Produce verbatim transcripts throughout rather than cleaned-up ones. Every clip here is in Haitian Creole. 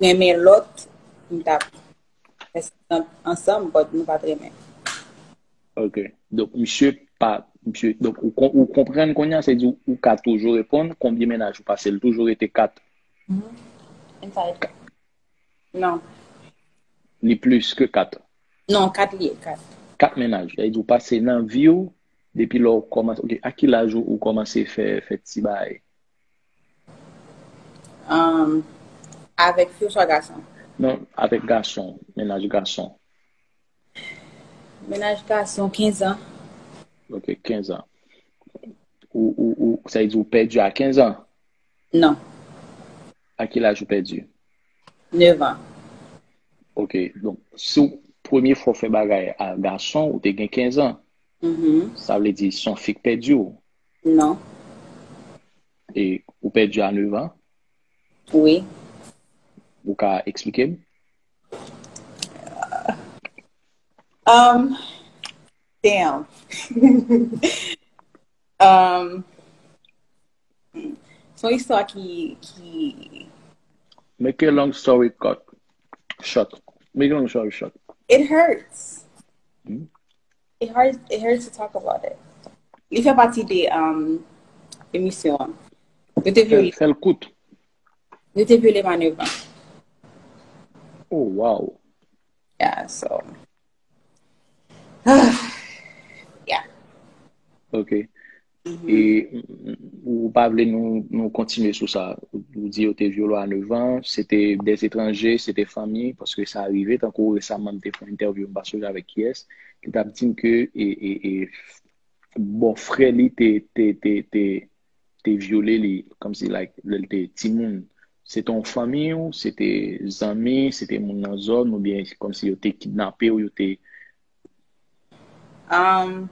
renmen lòt, m t ap fè sa ansanm, but nou pa t renmen. Ok. Donk, misye pa, misye, donk, ou, kon- ou konprann kounye a, se di ou ka toujou reponn, konbyen mennaj ou pase, l toujou rete kat. Mhm. Inside. Non. Li plis ke kat. Non, kat li ye, kat. Kat mennaj. Sa vle di ou pase nan vi w, depi lè ou kòmanse, ok, a ki laj ou, ou kòmanse fè, fè ti bagay? Um, avèk fi oswa gason? Non, avèk gason, mennaj gason. Mennaj gason, kenz an. Ok, kenz an. Ou, ou, ou, sa vle di ou pèdi a kenz an? Non. A ki laj ou pèdi? Nev an. Ok, donk, si w premye fwa w fè bagay a gason, ou te gen kenz an. Mhm. Sa vle di se yon fi k pèdi w? Non. E ou pèdi a nev an? Wi. Ou ka eksplike m? Um, damn. Um, hmm. Se yon istwa ki, ki Make a long story cut. Short. Make a long story short. It hurts. Hmm? It hurts, it hurts to talk about it. Li fè pati de um, emisyon an. Yo te Fè, vyole, fè l kout. Yo te vyole m a nev an. Oh, wow. Yeah, so. Yeah. Ok. Mhm. E mm, ou pa vle nou, nou kontinye sou sa. Ou di yo te vyole w a nev an, se te des étrangers, se te fanmi, paske sa rive, tankou resaman m te fè yon entèvyou, m pa sonje avèk kiyès, ki t ap di m ke e, e, e, bò frè li te, te, te, te, te vyole li, kòmsi, like, lè l te timoun. Se te yon fanmi w, se te zanmi, se te moun nan zòn, oubyen kòmsi yo te kidnape w, yo te Um,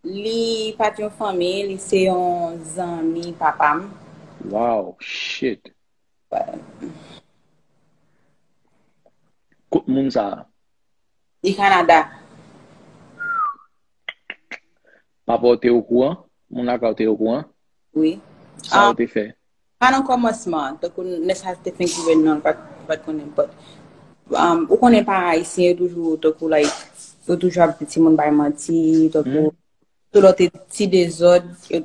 li pa t yon fanmi, li se yon zanmi papa m. Wow, shit. Kot moun sa a? Li Kanada. Papa w te okouran? Moun lakay ou te okouran? Wi. Sa yo te fè? Pa nan kòmansman, tankou nèg sa te fenk rive nan, li pa t, li pa t konnen, but, um, ou konnen pa ayisyen, yo toujou, tankou, like, yo toujou ap di timoun bay manti, tankou, tou lè w te ti dezòd, yo,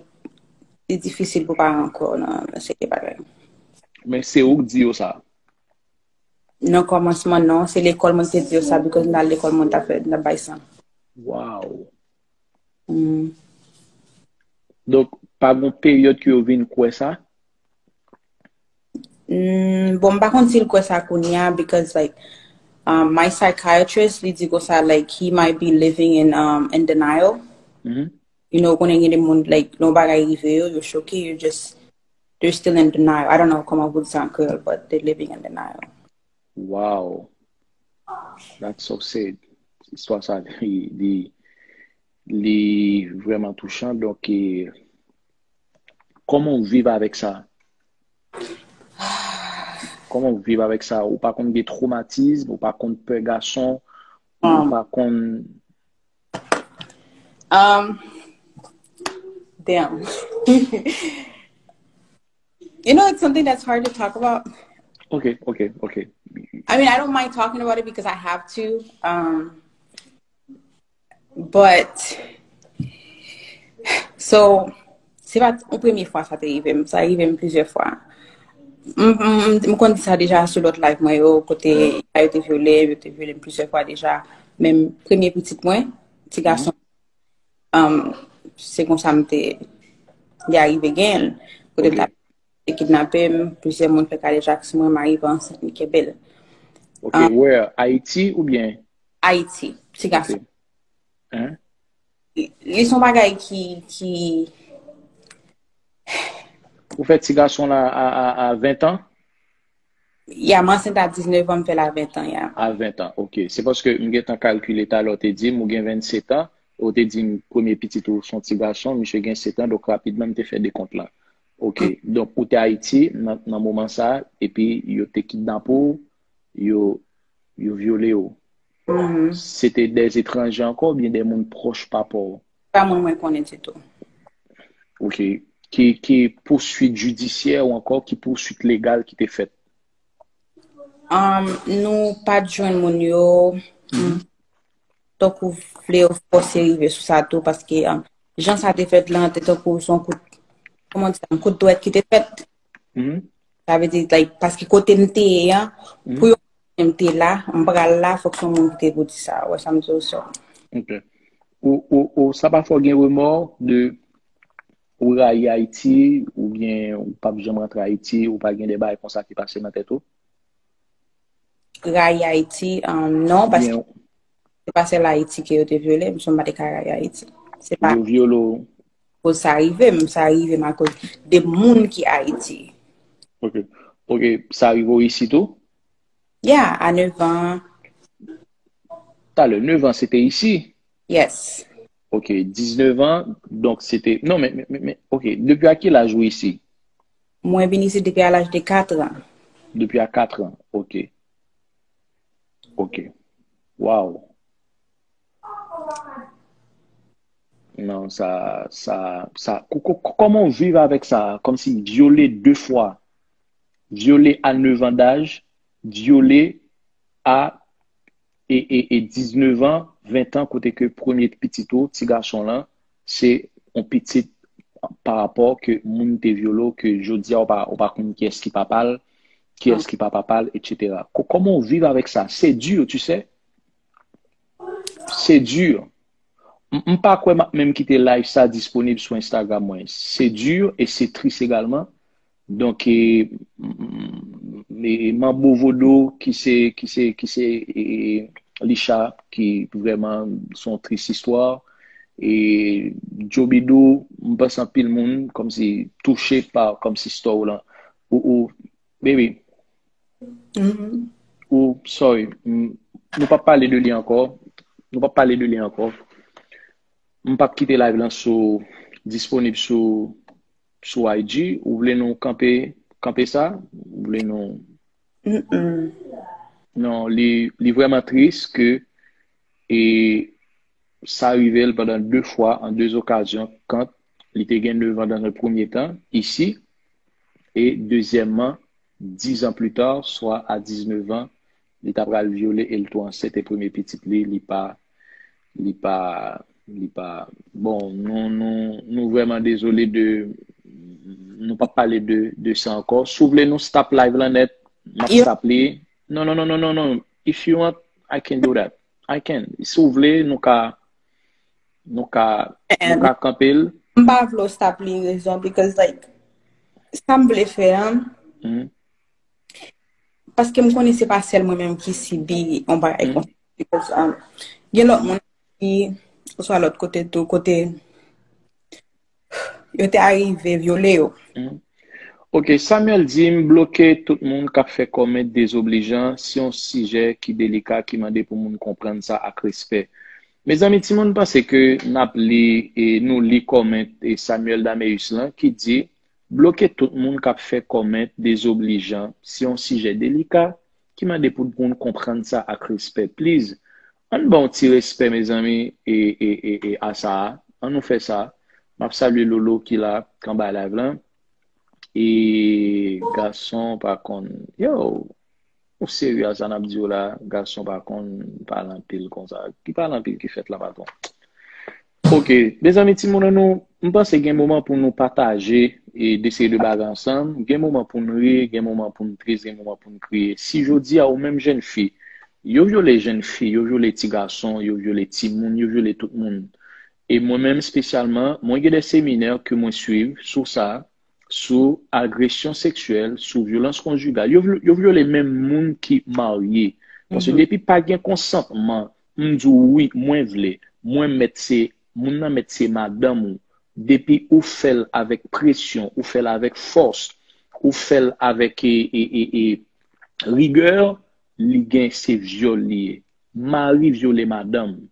li difisil pou paran kò nan, nan seri bagay. Men se ou k di yo sa? Nan kòmansman, non, se lekòl mwen te di yo sa, because m t al lekòl mwen t ap fè, m t ap bay san. Wow. Mm. Donk, pa gon peryòd ke yo vin kwè sa? Mm, bon, m pa konn si l kwè sa kounye a, because, like, um, my psychiatrist, li di konsa, like, he might be living in, um, in denial. Mhm. You know, konnen gen de moun, like, lè yon bagay rive yo, yo choke, yo just, they're still in denial. I don't know kòman pou di sa an kreyòl, but they're living in denial. Wow. That's so sad. Istwa sa, li, li, li vrèman touchan. Donk, e, kòman w viv avèk sa? Kòman w viv avèk sa? Ou pa konn gen twomatizm, ou pa konn pè gason, ou Um, pa konn um, damn. You know, it's something that's hard to talk about. Ok, ok, ok. I mean, I don't mind talking about it because I have to. Um, but, so, se pa yon premye fwa sa te rive m. Sa rive m plizyè fwa. M, m, m konn di sa deja sou lòt live mwen yo, kote yo te vyole, yo te vyole m plizyè fwa deja. Men premye pitit mwen, ti gason, um, se konsa m te, li arive gen l. Kote l te kidnape m, plizyè moun fè kadejak sou mwen, m arive ansent, m kenbe l. Ok, um, where? Ayiti oubyen? Ayiti, ti gason. Ok. Hein? Li, li se yon bagay ki, ki Ou fè ti gason la a, a, a ven an? Ya, m ansent a diznèf an, m fè l a ven an, ya. A ven an, ok. Se paske m gentan kalkile talè, w te di m ou gen vennset an, ou te di m premye pitit ou se yon ti gason, misye gen set an, donk rapidman m te fè dekont la. Ok, donk ou te Ayiti nan, nan moman sa, epi yo te kidnape w, yo, yo vyole w. Mhm. Se te de etranje ankò oubyen de moun pwòch papa w? Pa moun mwen konnen ditou. Ok. Ki, ki pouswit jidisyè ou ankò ki pouswit legal ki te fèt? Um, nou pa t jwenn moun yo, tankou vle yo fòse rive sou sa tou, paske um, jan sa te fèt lan, te tankou se yon kout, kòman di sa, yon kout dwèt ki te fèt. Sa vle di, like, paske kote m te ye an, pou yo konnen m te la, m pral la, fòk se yon moun ki te pou di sa. Wè sa m di w, so. Ok. Ou, ou, ou, sa pa fè w gen remò de ou rayi Ayiti, oubyen ou p ap janm rantre Ayiti, ou pa gen de bagay konsa ki pase nan tèt ou? Rayi Ayiti, um, non, paske se pa sèl Ayiti ke yo te vyole, m, so m pa te ka rayi Ayiti. Se pa Yo vyole w. Koz sa rive m, sa rive m akoz de moun ki Ayiti. Ok. Ok, sa rive w isi tou? Yeah, a nèf an. Talè, nèf an, se te isi? Yes. Ok, diznèf an, donk se te, non, men, men, men, men, ok, depi a ki laj ou isi? Mwen vin isi depi a laj de kat an. Depi a kat an, ok. Ok. Wow. Non, sa, sa, sa, ko- ko- ko- kòman w viv avèk sa? Kòmsi vyole de fwa. Vyole a nèf an daj, vyole a e, e, e diznèf an, ven an, kote ke premye pitit ou, ti gason lan, se yon pitit pa rapò ke moun te vyole w, ke jodi a ou pa, ou pa konn kiyès ki papa l, kiyès ki pa papa l, etsetera. Ko- Kòman w viv avèk sa? Se di, tu sais. Se di. M m pa kwè m ap menm kite live sa disponib sou Instagram mwen. Se di e se tris egalman. Donk, e, m- m- e Manbo Vodo ki se, ki se, ki se e, Licha, ki vrèman se yon tris istwa. E Joe Bidou, m panse anpil moun kòmsi touche pa kòmsi story lan. Ou, ou, baby, ou, sorry, m- nou p ap pale de li ankò. Nou p ap pale de li ankò. M p ap kite live lan sou, disponib sou, sou I G. Ou vle nou kanpe, kanpe sa? Ou vle nou... Mm-mm. Non, li, li vrèman tris ke e sa rive l pandan de fwa, an de okazyon, kan li te gen nèf an dan le premye tan, isi, e dezyèmman, dis an pli ta, swa a diznèf an, li ta pral vyole e l tou ansent e premye pitit li, li pa, li pa, li pa, bon, nou, nou, nou vrèman dezole de, nou p ap pale de, de sa ankò. Si w vle nou stop live lan nèt, m ap stop li. Non, non, non, non, non, non. If you want, I can do that. I can. Si w vle, nou ka, nou ka, nou ka kanpe l. M pa vle w stop li rezon, because, like, sa m vle fè an, paske m konnen se pa sèl mwen menm ki sibi yon bagay konsa. Because, um, gen lòt moun ki, oswa lòt kote tou, kote yo te arive vyole yo. Ok, Samuel di, m bloke tout moun k ap fè kòmèt dezoblijan, se yon sijè ki delika, ki mande pou moun konprann sa ak respè. Mezanmi, timoun panse ke n ap li, e nou li kòmèt e Samuel Dameus lan ki di, bloke tout moun k ap fè kòmèt dezoblijan, se yon sijè delika, ki mande pou moun konprann sa ak respè. Please, ann ba yon ti respè, mezanmi, e, e, e, e a sa a. Ann nou fè sa. M ap salye Lolo ki la, k anba live lan. E gason pa konn. Yo, ou serye a sa n ap di w la, gason pa konn pale anpil konsa. Ki pale anpil ki fèt la, patwon? Ok, mezanmi, timoun an nou, m panse gen moman pou nou pataje e de seri de bagay ansanm. Gen moman pou n ri, gen moman pou n tris, gen moman pou n kriye. Si jodi a ou menm jèn fi, yo vyole jèn fi, yo vyole ti gason, yo vyole timoun, yo vyole tout moun. E mwen menm espesyalman, mwen gen de seminè ke mwen swiv sou sa, sou agresyon seksyèl, sou vyolans konjigal. Yo, vyo- yo vyole menm moun ki marye. Paske depi pa gen konsantman, m di w wi, mwen vle, mwen mèt se, moun nan mèt se madanm ou. Depi ou fè l avèk presyon, ou fè l avèk fòs, ou fè l avèk e, e, e, e, rigè, li gen se vyòl li ye. Mari vyole madanm.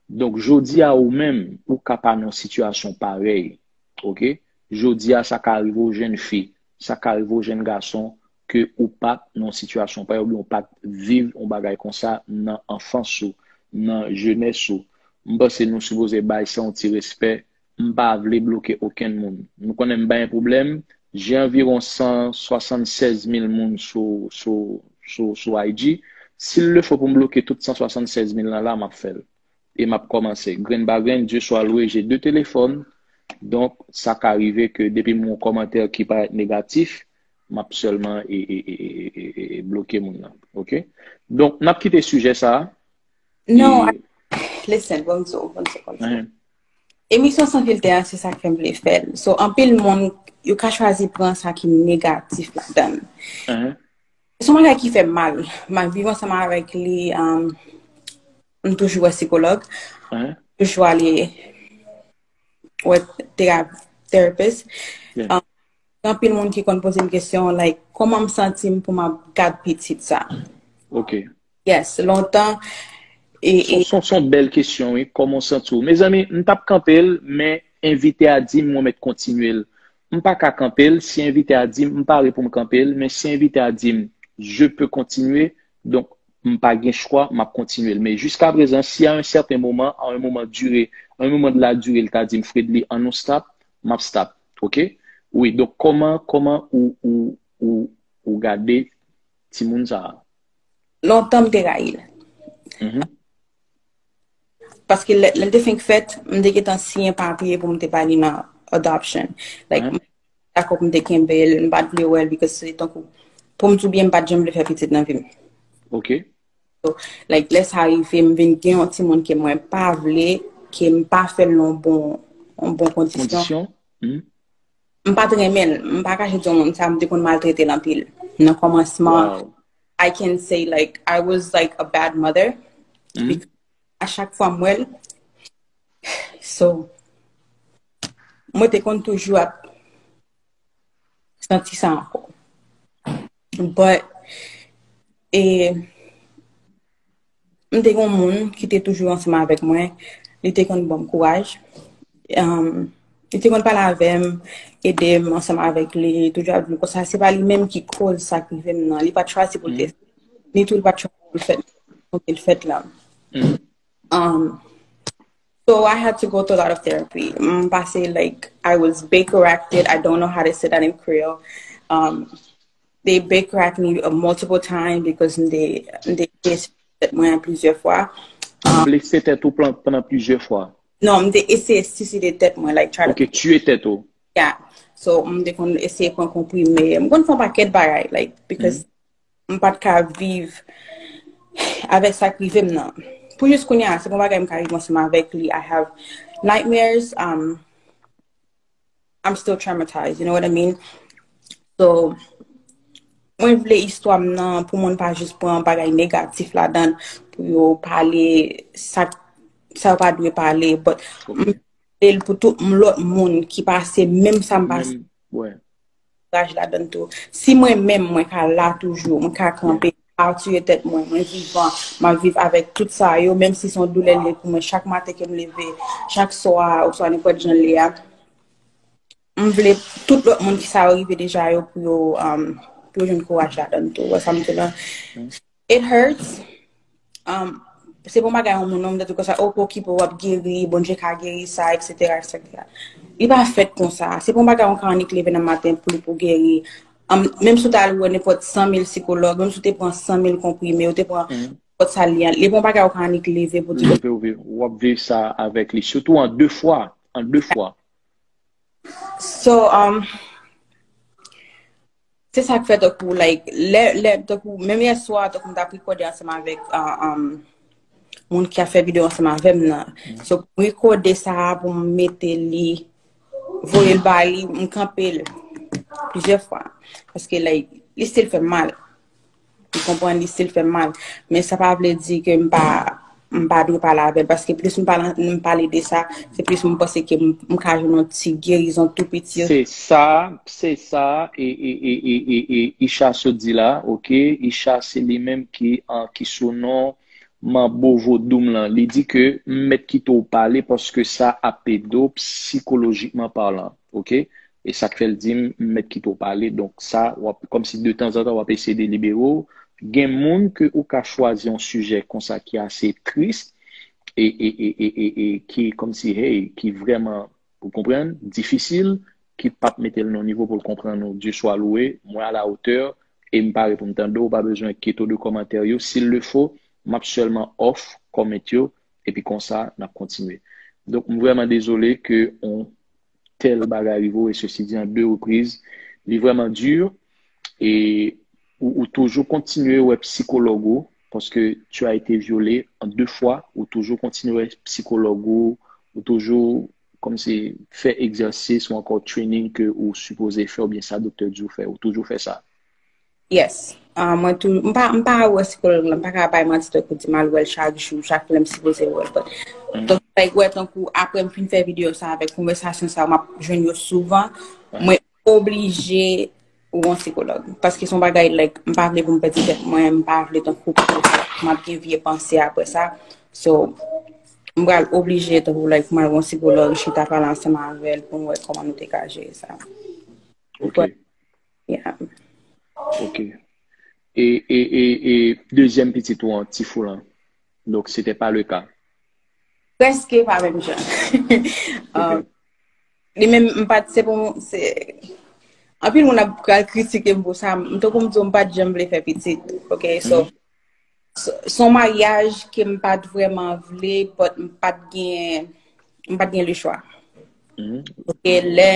Donk, jodi a ou menm, ou ka pa nan yon sitiyasyon parèy. Ok? Jodi a, sa ka rive w jèn fi, sa ka rive w jèn gason, ke ou pa t nan yon sitiyasyon parèy, oubyen ou pa t viv yon bagay konsa nan anfans ou, nan jenès ou. M panse nou sipoze bay sa yon ti respè. M pa vle bloke okenn moun. Nou konnen m pa gen pwoblèm. Gen anviwon san swasannsèz mil moun sou, sou, sou, sou I G. Si l le fo pou m bloke tout san swasannsèz mil lan la, m ap fè l. E m ap kòmanse. Grenn pa grenn, Dieu soit loué, j'ai deux téléphones. Donk, sa ka rive ke depi m wè yon kòmantè ki parèt negatif, m ap sèlman e, e, e, e, e, e, e bloke moun nan. Oke? Donk, n ap kite sijè sa a. No, E- I- listen, bonjou, bonjou, bonjou. Hein, Emisyon San Filtè a, se sa k fè m vle fè l. So, anpil moun, yo ka chwazi pran sa ki negatif ladan l. hein. Se yon bagay ki fè m mal. M ap viv ansanm avèk li, um, m toujou wè sikològ, Hein? toujou ale wè tera- therapist. Yeah. Um, gen anpil moun ki konn poze m kesyon, like, kòman m santi m pou m ap gad pitit sa. Oke. Yes, lontan. E, Son, e, son, son bèl kesyon, wi. Kòman w santi w? Mezanmi, m t ap kanpe l, men envite a di m mwen mèt kontinye l. M pa ka kanpe l. Si envite a di m, m pare pou m kanpe l, men si envite a di m, je peux continuer, donk m pa gen chwa, m ap kontinye l. Men jiska prezan, si a un certain moment, à un moment duré, à un moment de la durée, l ta di m, Fredly, ann nou stop, m ap stop. Oke? Wi, donk kòman, kòman ou, ou, ou, ou gade timoun sa a? Lontan m te rayi l. Mhm. Paske lè, lè l te fenk fèt, m te gentan siyen papye pou m te ba li nan adoption. Like, Mhm. m dakò pou m te kenbe l, m pa t vle wè l, because se tankou, pou m di w byen, m pa t janm vle fè pitit nan vi m. Oke. Like, lè sa rive, m vin gen yon timoun ke mwen pa vle, ke m pa fè l nan bon, yon bon kondisyon. Kondisyon? Mhm. M pa t renmen l, m pa kache di w moun sa, m te konn maltrete l anpil. Nan kòmansman, Wow. I can say, like, I was, like, a bad mother. Mhm. Because a chak fwa m wè l, so, mwen te konn toujou ap santi sa ankò. But, e, m te gen yon moun ki te toujou ansanm avèk mwen. Li te konn ban m kouraj. Um, li te konn pale avè m, ede m ansanm avèk li, toujou ap di m konsa. Se pa li menm ki koz sa k rive m nan. Li pa t chwazi pou l te. Ni tou li pa t chwazi pou l fèt, pou l fèt la. Mhm. Um, so I had to go through a lot of therapy. M pase, like, I was bakeracted. I don't know how to say that in Creole. Um, they bakerak me uh, multiple times because m te, m te eseye tèt mwen plizyè fwa. Ou blese tèt ou plan- pandan plizyè fwa. Non, m te eseye siside tèt mwen, like, try to Ok, tiye tèt ou. Yeah. So, m te konn eseye pran konprime. M konn fè yon pakèt bagay, like, because m pa t ka viv avèk sa k rive m nan. Pou jis kounye a, se pa yon bagay m ka viv ansanm avèk li. I have nightmares. Um, I'm still traumatized, you know what I mean? So, mwen vle istwa m nan pou moun pa jis pran bagay negatif ladan l, pou yo pale sa, sa yo pa dwe pale, but m vle l pou tout m lòt moun ki pase menm sa m pase, Menm, wè. kouraj ladan l tou. Si mwen menm, mwen ka la toujou, mwen ka kanpe, pa tiye tèt mwen, mwen vivan, m ap viv avèk tout sa yo, menm si se yon doulè l ye pou mwen, chak maten ke m leve, chak swa, oswa nenpòt jan l ye a, m vle tout lòt moun ki sa yo rive deja yo pou yo, um, pou yo jwenn kouraj ladan l tou. Wè sa m di la? It hurts. Um, se pa yon bagay yon moun, non, m ta di konsa, oh, pa okipe w, w ap geri, Bondye ka geri sa, et cetera, et cetera. Li pa fèt konsa. Se pa yon bagay yon ka annik leve nan maten pou li pou geri. Um, menm si w ta al wè nenpòt san mil sikològ, menm si w te pran san mil konprime, ou te pran nenpòt sa l ye a, li pa yon bagay yon ka annik leve pou di Leve ou viv. W ap viv sa avèk li. Sitou an de fwa. An de fwa. So, um, se sa k fè tankou, like, lè, lè, tankou, menm yè swa, tankou m t ap rekòde ansanm avèk, uh, um, moun ki ap fè videyo ansanm avè m nan. So, pou m rekòde sa a, pou m mete li, voye l ba li, m kanpe l plizyè fwa. Paske, like, li still fè m mal. Ou konprann, li still fè m mal. Men sa pa vle di ke m pa, m pa dwe pale avè l. Paske plis m pale, m pale de sa, se plis m panse ke m, m ka jwenn yon ti gerizon tou piti. Se sa, se sa, e, e, e, e, e, e Isha sot di la, ok? Isha se li menm ki, an, ki sou non Manbo Vodou m lan. Li di ke m mèt kite w pale paske sa ap ede w psikolojikman palan, ok? E sa k fè l di m, m mèt kite w pale. Donk sa, w ap, kòmsi detanzantan w ap eseye delibere w. Gen moun ke ou ka chwazi yon sijè konsa ki ase tris e, e, e, e, e, e ki kòmsi, hey, ki vrèman, ou konprann, difisil, ki p ap mete l nan nivo pou l konprann ou. Dieu soit loué, mwen à la hauteur, e m pare pou m tande w, ou pa bezwen kite w de kòmantè yo. S'il le faut, m ap sèlman off comment yo, epi konsa, n ap kontinye. Donk, m vrèman dezole ke on tèl bagay rive w, e sesi di an de repriz. Li vrèman di, e ou, ou toujou kontinye wè psikològ ou, paske tu as été violé en deux fois, ou toujou kontinye wè psikològ ou, ou toujou kòmsi fè egzèsis ou ankò training ke ou sipoze fè, oubyen sa doktè di w fè, ou toujou fè sa. Yes. Ah, mwen tou, m pa, m pa wè psikològ la, m pa ka bay manti tankou di m al wè l chak jou, chak lè m sipoze wè l. But, donk, like, wè tankou apre m fin fè videyo sa avèk konvèsasyon sa, m ap jwenn yo souvan, mwen oblije wè yon psikològ. Paske se yon bagay, like, m pa vle pou m pèdi tèt mwen, m pa vle tankou m ap gen vye panse apre sa. So, m pral oblije tankou, like, m al wè yon psikològ, chita pale ansanm avè l pou m wè kòman nou te ka jere sa. Ok. Yeah. Ok. E, e, e, e dezyèm pitit ou an, Tifou lan. Donk, se te pa le ka. Prèske pa menm jan. Um, li menm, m pa t, se pou, se, anpil moun ap pral kritike m pou sa. M tankou m di w, m pa t janm vle fè pitit. Ok, so, so, se yon maryaj ke m pa t vrèman vle, but m pa t gen, m pa t gen le chwa. Ok, lè,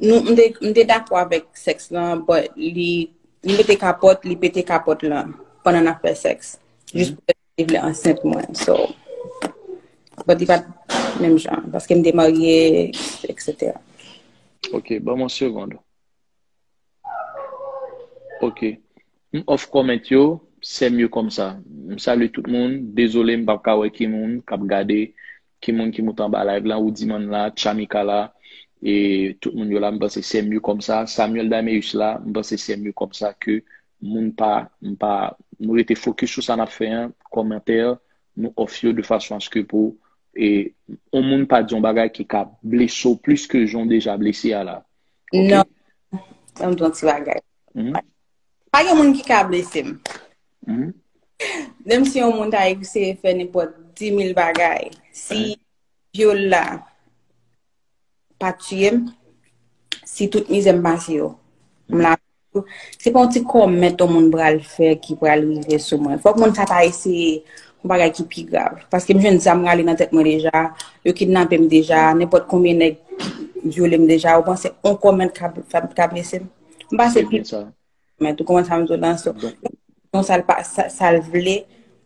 nou, m te, m te dakò avèk sèks lan, but li, li mete kapòt, li pete kapòt lan pandan n ap fè sèks. Jis pou li vle ansent mwen. So, but li pa t menm jan, paske m te marye, et cetera. Ok, ban m yon segond. Ok. M off comment yo, c'est mieux comme ça. M salye tout moun, dezole m p ap ka wè ki moun k ap gade, ki moun ki moute anba live la, Woudimann la, Chamika la, e tout moun yo la, m panse c'est mieux comme ça. Samuel Dameus la, m panse c'est mieux comme ça ke moun pa, m pa, nou rete focus sou sa n ap fè an, kòmantè, nou off yo de fason aske pou, e, yon moun pa di yon bagay ki ka blese w plis ke jan w deja blese a la. Ok? Non. Ban m di yon ti bagay. Pa gen moun ki ka blese m. Menm si yon moun ta eseye fè nenpòt dis mil bagay, si vyòl la pa tiye m, si tout mizè m pase yo, m la, se pa yon ti kòmèt yon moun pral fè ki pral rive sou mwen. Fòk moun sa ta eseye yon bagay ki pi grav. Paske m jwenn zam rale nan tèt mwen deja, yo kidnape m deja, nenpòt konbyen nèg vyole m deja, ou panse yon kòmèt ka, ka, ka blese m? M pase pi men tou kòman sa m di w lan, so, non, sa l pa, sa, sa l vle,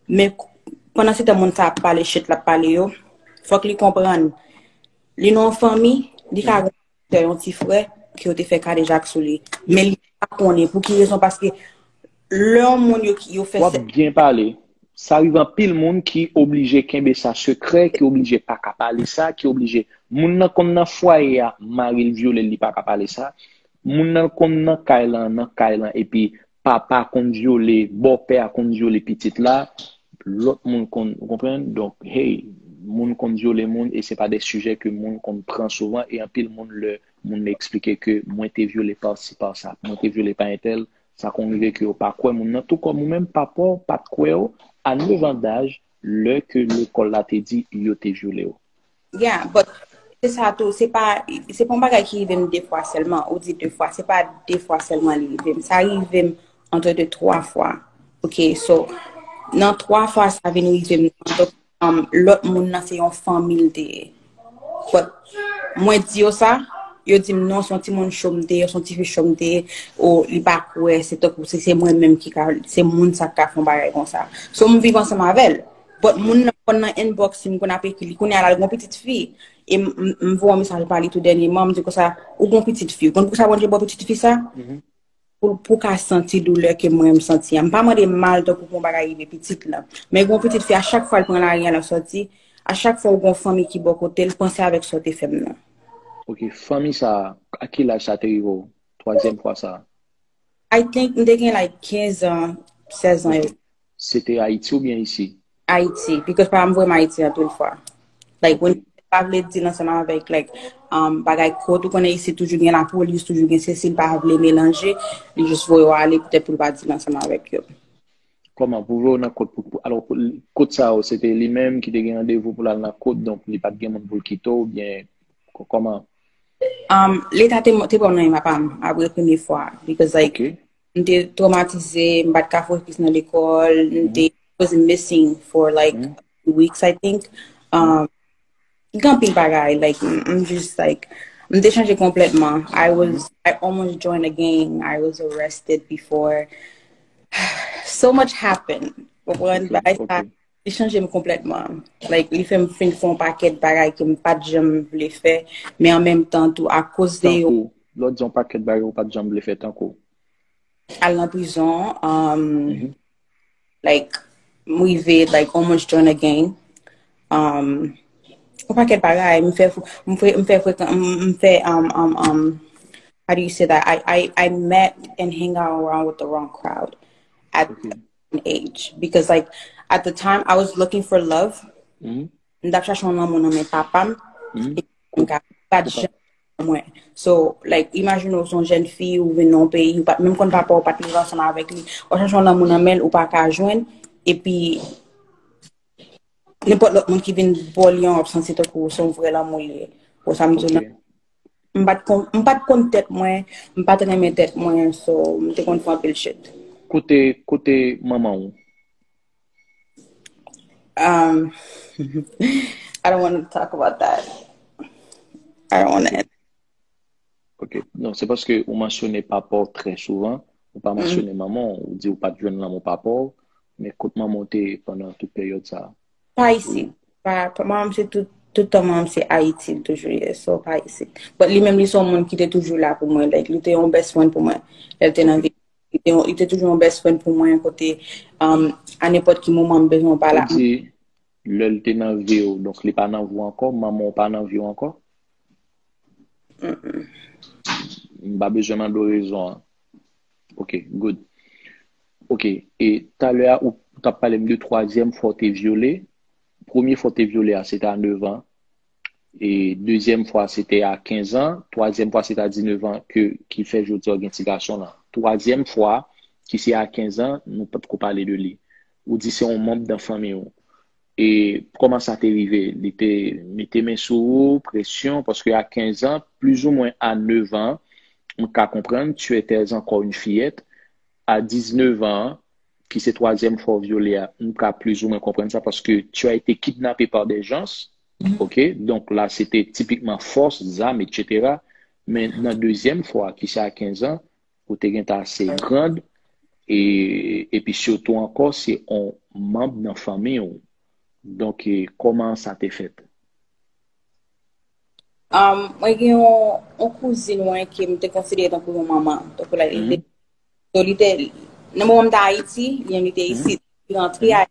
men pandan se tan moun sa ap pale shit l ap pale yo, fòk li konprann, li nan yon fanmi, li ka gen yon ti frè ke yo te fè kadejak sou li, men li pa konnen pou ki rezon, paske lè yon moun yo, yo fè w ap byen pale. Sa rive anpil moun ki oblije kenbe sa sekrè, ki oblije pa ka pale sa, ki oblije, moun nan konn nan fwaye a, mari l vyole l, li pa ka pale sa. Moun nan konn nan kay lan, nan kay lan, epi papa konn vyole, bòpè a konn vyole pitit la, lòt moun konn, ou konprann? Donk, hey, moun konn vyole moun, e se pa de sijè ke moun konn pran souvan, e anpil moun, lè moun nan eksplike ke mwen te vyole pa si, pa sa, mwen te vyole pa entèl, sa konn rive ke yo pa kwè moun nan, tou kòm ou menm, papa w pa t kwè w, a nèf an daj, lè ke lekòl la te di yo te vyole w. Yeah, but se sa tou, se pa, se pa yon bagay ki rive m de fwa sèlman, ou di de fwa, se pa de fwa sèlman li rive m, sa rive m entre de twa fwa. Ok, so, nan twa fwa sa vin rive m nan, donk, um, lòt moun nan se yon fanmi l te ye. But, mwen di yo sa, yo di m non, se yon timoun cho m te ye, se yon tifi cho m te ye, o, li pa kwè, se tankou se, se mwen menm ki ka, se moun sa k ka fè yon bagay konsa. So, m viv ansanm avè l. But moun nan konn nan inbox, si m konn ap ekri li, kounye a la, l gon pitit fi. E m, m, m voye yon mesaj pa li tou dènyèman, m di konsa, ou gon pitit fi, ou konn pou sa Bondye ba w pitit fi sa? Pou, pou w ka santi doulè ke mwen m santi an. M pa mande mal tankou pou yon bagay rive pitit lan. Men gon pitit fi, a chak fwa l pran lari a, l ap sòti, a chak fwa ou gon fanmi ki bò kote l, panse avèk sa w te fè m nan. Ok, fanmi sa, a ki laj sa te rive w? Twazyèm fwa sa. I think m te gen, like, kenz an, sèz an. Se te Ayiti oubyen isi? Ayiti, because pa m voye m Ayiti anpil fwa. Like, when, pa vle di l ansanm avèk, like, um, bagay kot, ou konnen isi toujou gen lapolis, toujou gen sesi, l pa vle melanje, li jis voye w ale, petèt pou l pa di l ansanm avèk yo. Kòman, pou voye w nan kot, pou, pou, alò, pou, kot sa yo, se te li menm ki te gen randevou pou l al nan kot, donk li pa t gen moun pou l kite w, oubyen, kò-, kòman? Um, Leta te, te pran m nan men papa m, apre premye fwa, because, like, m te twomatize, m pa t ka fokis nan lekòl, m te was missing for like weeks, I think. Um, gen anpil bagay, like, m, m just, like, m te chanje konplètman. I was, I almost joined a gang. I was arrested before. So much happened. Konprann? Bagay sa, li chanje m konplètman. Like, li fè m fin fè yon pakèt bagay ke m pa t janm vle fè, men an menm tan tou, akoz de yo. Tankou, lè w di yon pakèt bagay ou pa t janm vle fè, tankou. Al nan prizon, um, like, m rive, like, almost join a gang. Um, yon pakèt bagay, m fè, m fè, m fè frekan, m, m fè, um, um, um, how do you say that? I, I, I met and hang out around with the wrong crowd at an age. Because, like, at the time, I was looking for love. M t ap chache yon lanmou nan men papa m. E m ka pa t janm mwen. So, like, imajine w se yon jèn fi, ou vin nan yon peyi, ou pa t menm konn papa w, ou pa t leve ansanm avèk li. W ap chache yon lanmou nan men l, ou pa ka jwenn. Epi, nenpòt lòt moun ki vin ba w li an, w ap santi tankou se yon vrè lanmou li ye. Bon, sa m di w nan. M pa t konn, m pa t konn tèt mwen, m pa t renmen tèt mwen, so, m te konn fè anpil shit. Kote, kote manman w? Um, I don't want to talk about that. I don't want to. Ok. Non, se paske ou mansyone papa w trè souvan, ou pa mansyone manman w, ou di ou pa t jwenn lanmou papa w, men kot manman w te ye pandan tout peryòd sa a? Pa isit. Pa, pa, manman m se tout, tout tan manman m se Ayiti, l toujou ye, so pa isit. But li menm, li se yon moun ki te toujou la pou mwen, like, li te yon best friend pou mwen, lè l te nan vi. Li te, li te toujou yon best friend pou mwen, kote, um, a nenpòt ki moman m bezwen w pa la. Ou di, lè l te nan vi w, donk li pa nan vi w ankò, manman w pa nan vi w ankò? M pa bezwen mande w rezon an. Ok, good. Ok, e talè a, ou t ap pale m de twazyèm fwa w te vyole. Premye fwa w te vyole a, se te a nèf an. E dezyèm fwa, se te a kenz an. Twazyèm fwa, se te a diznèf an, ke, ki fè jodi a w gen ti gason lan. Twazyèm fwa, ki se a kenz an, nou potko pale de li. Ou di se yon manm nan fanmi w. E kòman sa te rive? Li te mete men sou ou, presyon, paske a kenz an, plizoumwen a nèf an, m ka konprann, tu étais encore une fillette. A diznèf an, ki se twazyèm fwa w vyole a, m ka plizoumwen konprann sa, paske tu as été kidnappé par des gens. Ok? Donk la, se te tipikman fòs, zam, etsetera. Men nan dezyèm fwa, ki se a kenz an, ou te gentan ase grand, e, epi sitou ankò, se yon manm nan fanmi w. Donk, e, kòman sa te fèt? Um, mwen gen yon, yon kouzin mwen ke m te konsidere tankou yon manman. Tankou, like, li te, so, li te, nan moman m te Ayiti, li menm li te isit. Li rantre a,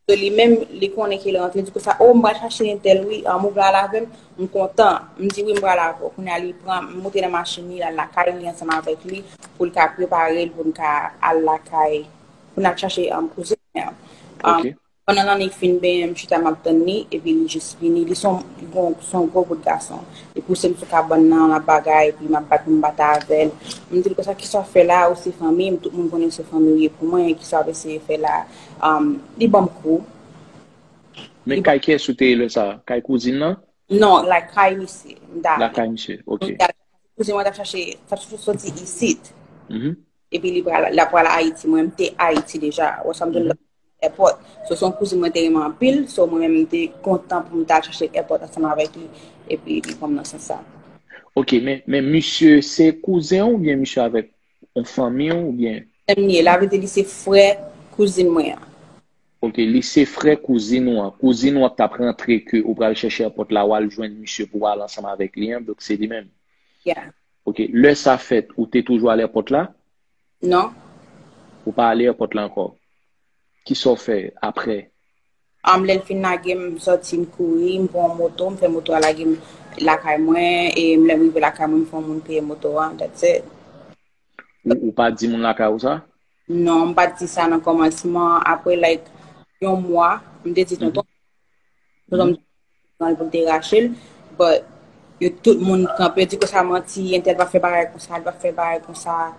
so, li menm, li konnen ke li rantre, di konsa, "Oh, m pral chache entèl, wi, um, ou vle al avè m?" M kontan. M di, "Wi, m pral avè w." Kounye a, li pran, m moute nan machin li, l al lakay li ansanm avèk li, pou l ka prepare l, pou n ka al lakay, pou n al chache, um, kouzin mwen an. Um, Pandan lanne fin benyen, m chita m ap tann li, epi li jis vini. Li se yon, li gon, se yon gwo bout gason. Li pouse m sou kabann nan, l ap bagay, epi m ap bat pou m bat avè l. M di l konsa, "Kisa w fè la? Ou se fanmi m, tout moun konnen se fanmi w ye pou mwen, kisa w ap eseye fè la?" Um, li ban m kou. Men kay kiyès ou te ye lè sa a? Kay kouzin nan? Non, lakay misye. M ta, lakay misye, ok. M ta, kouzin mwen t ap chache, t ap chache soti isit. Epi li pral, l ap pral Ayiti. Mwen, m te Ayiti deja. Wè sa m di w, èpòt. So, se yon kouzin mwen te renmen anpil. So, mwen menm, m te kontan pou m ta al chache l èpòt ansanm avèk li. Epi, li pran m nan sans sa. Ok, men, men misye se kouzen w oubyen misye avèk yon fanmi w oubyen? Kouzen m ye, la vle di li se frè kouzin mwen an. Ok, li se frè kouzin ou an. Kouzin ou an t ap rantre ke ou pral chèche èpòt la, w al jwenn misye pou w al ansanm avèk li an, donk se li menm. Yeah. Ok, lè sa fèt, ou te toujou al èpòt la? Non. Ou pa ale èpòt la ankò? Kisa w fè aprè? Um, lè l fin lage m, m sòti, m kouri, m pran yon moto, m fè moto a lage m lakay mwen, e lè m rive lakay mwen, m fè yon moun peye moto a, that's it. Ou, ou pa di moun lakay ou sa? Non, m pa t di sa nan kòmansman. Apre, like, yon mwa, m te di tonton, tonton m di pou l te rache l, but yo tout moun kanpe, yo di konsa manti, entèl pa fè bagay konsa, li pa fè bagay konsa.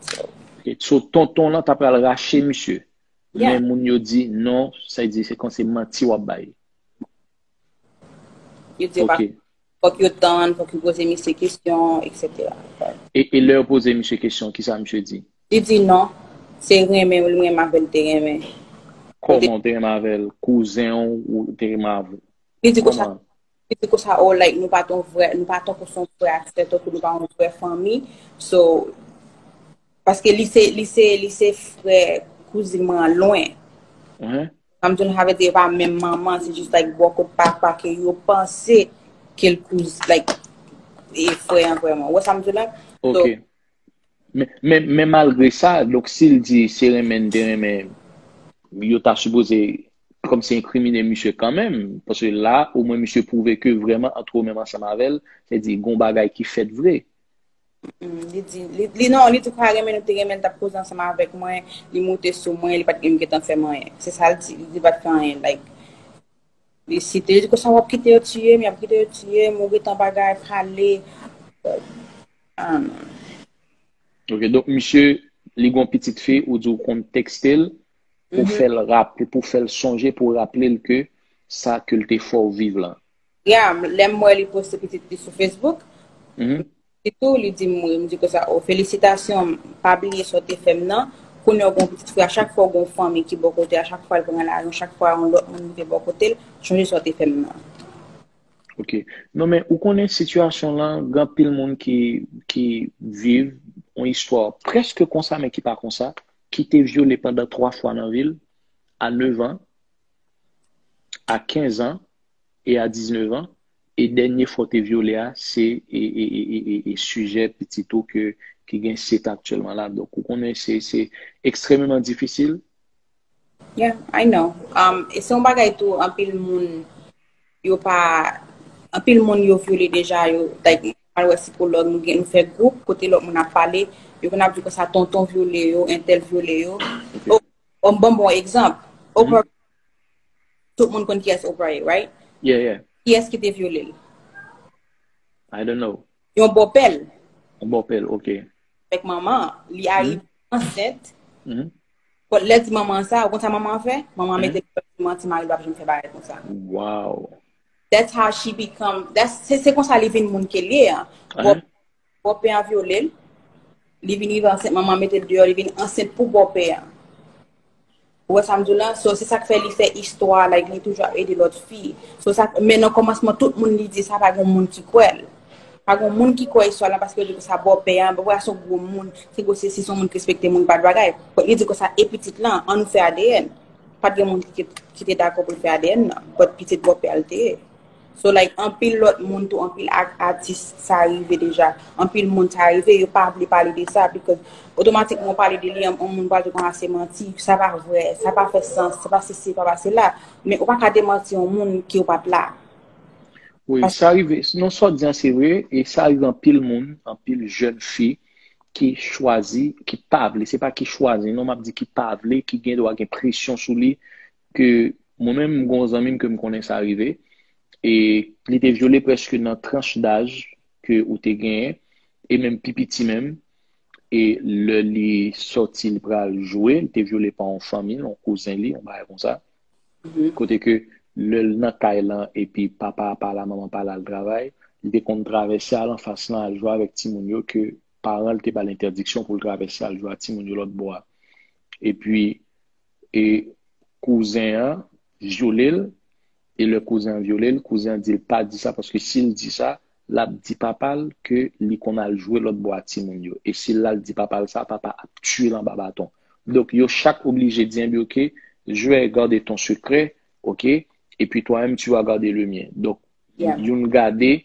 So, ok, so tonton lan ta pral rache misye. Yeah. Men moun yo di non, sa di se kon se manti w ap bay. Yo di yo pa, ok, fòk yo tann, fòk yo poze misye kesyon, etsetera. E, e lè yo poze misye kesyon, kisa misye di? Li di non, se renmen, li renmen avè l te renmen. Kòman w te renmen avè l? Kouzen w ou te renmen avè l? Li di konsa, li di konsa, oh, like, nou pa t yon vrè, nou pa tankou se yon frè ak sè, tankou nou pa yon vrè fanmi. So, paske li se, li se, li se frè kouzin mwen an lwen. Mhm. Sa m di w, sa vle di e pa menm manman, se jis, like, bò kot papa ke yo panse ke l kouz, like, e frè an vrèman. Ou wè sa m di w la? So, Ok. Men, men, men malgre sa, donk si l di se renmen l te renmen, yo ta sipoze kòmsi enkrimine misye kanmenm. Paske la, omwen misye pwouve ke vrèman antre w menm ansanm avè l, se di gon bagay ki fèt vre. Mm, li di, li, li non, li di pa renmen, nou te renmen, l t ap koze ansanm avèk mwen, li moute sou mwen, li pa t menm gentan fè m anyen. Se sa l di, li di li pa t fè anyen, like, li site, li di konsa w ap kite yo tiye m, y ap kite yo tiye m, ou gentan bagay, pale. Ah, non. Ok, donk misye, li gon pitit fi, ou di w konn tekste l, pou fè l raple, pou fè l sonje, pou raple l ke sa ke l te fè w viv lan. Yeah, lè m wè li poste pitit li sou Facebook, Mhm. li tou, li di m, wi, m di konsa, oh, felisitasyon, pa bliye sa w te fè m nan. Kounye a w gon pitit fi, a chak fwa w gon fanmi ki bò kote, a chak fwa l pran lajan, chak fwa yon lòt moun rive bò kote l, chonje sa w te fè m nan. Ok. Non, men ou konnen sitiyasyon lan, gen anpil moun ki, ki viv yon istwa prèske konsa, men ki pa konsa, ki te vyole pandan twa fwa nan vi l, a nèf an, a kenz an, e a diznèf an, e dènye fwa w te vyole a, se e, e, e, e, e, e sijè pitit ou ke, ki gen sèt an aktyèlman la. Donk, ou konnen se, se ekstrèmeman difisil. Yeah, I know. Um, e se yon bagay tou, anpil moun, yo pa, anpil moun yo vyole deja, yo, like, al wè sikològ, nou gen, nou fè gwoup, kote lòt moun ap pale, yo konn ap di konsa, tonton vyole yo, entèl vyole yo. Ok. Oh, oh, ban m bon egzanp. Oprah, tout moun konn kiyès Oprah ye, right? Yeah, yeah. Kiyès ki te vyole l? I don't know. Yon bòpè l. Yon bòpè l, ok. Avèk manman, li arive ansent. Mhm. But lè di manman sa, ou konn sa manman an fè? Manman an mete l manti, mari l p ap janm fè bagay konsa. Wow. That's how she become, that's, se, se konsa li vin moun ke l ye an. Bò-, bòpè an vyole l, li vin rive ansent, manman an mete l deyò, li vin ansent pou bòpè an. Ou wè sa m di w la? So, se sa k fè li fè istwa, like, li toujou ap ede lòt fi. So, sa, men nan kòmansman, tout moun li di sa, pa gen moun ki kwè l. Pa gen moun ki kwè istwa la, paske yo di konsa bòpè an, bòpè an se yon gwo moun, se gwo sesi, se yon moun ki respekte moun, pa t bagay. But li di konsa, e pitit lan, ann nou fè A D N. Pa t gen moun ki, ki te dakò pou l fè A D N nan, but pitit bòpè a l te ye. So, like, anpil lòt moun tou, anpil ak-, atis, sa rive deja. Anpil moun sa rive, yo pa vle pale de sa, because otomatikman w pale de li, yon moun pral di konsa se manti, sa pa vrè, sa pa fè sans, sa pa sesi, pa, pa sela. Men ou pa ka demanti yon moun ki w pa t la. Wi, sa rive. Non, sa w di an se vre, e sa rive anpil moun, anpil jèn fi ki chwazi, ki pa vle, se pa ki chwazi, non, m ap di ki pa vle, ki gen dwa gen presyon sou li, ke mwen menm, m gon zanmi m ke m konnen sa rive, e li te vyole prèske nan tranch daj ke ou te genyen, e menm pi piti menm, e lè li sòti, li pral jwe, li te vyole pa yon fanmi, yon kouzen li, yon bagay konsa. Kote ke lè l nan kay lan, epi papa pa la, manman pa la, l travay, li te konn travèse al anfas lan, al jwe avèk timoun yo, ke paran l te ba l entèdiksyon pou l travèse al jwe ak timoun yo lòt bò a. Epi, e kouzen an vyole l, e lè kouzen an vyole l, kouzen an di l pa di sa, paske si l di sa, l ap di papa l ke li konn al jwe lòt bò a timoun yo. E si l al di papa l sa, papa ap tiye l anba baton. Donk, yo chak oblije di, enben, ok, je vais garder ton secret, ok, et puis toi-même, tu vas garder le mien. Donk, youn gade,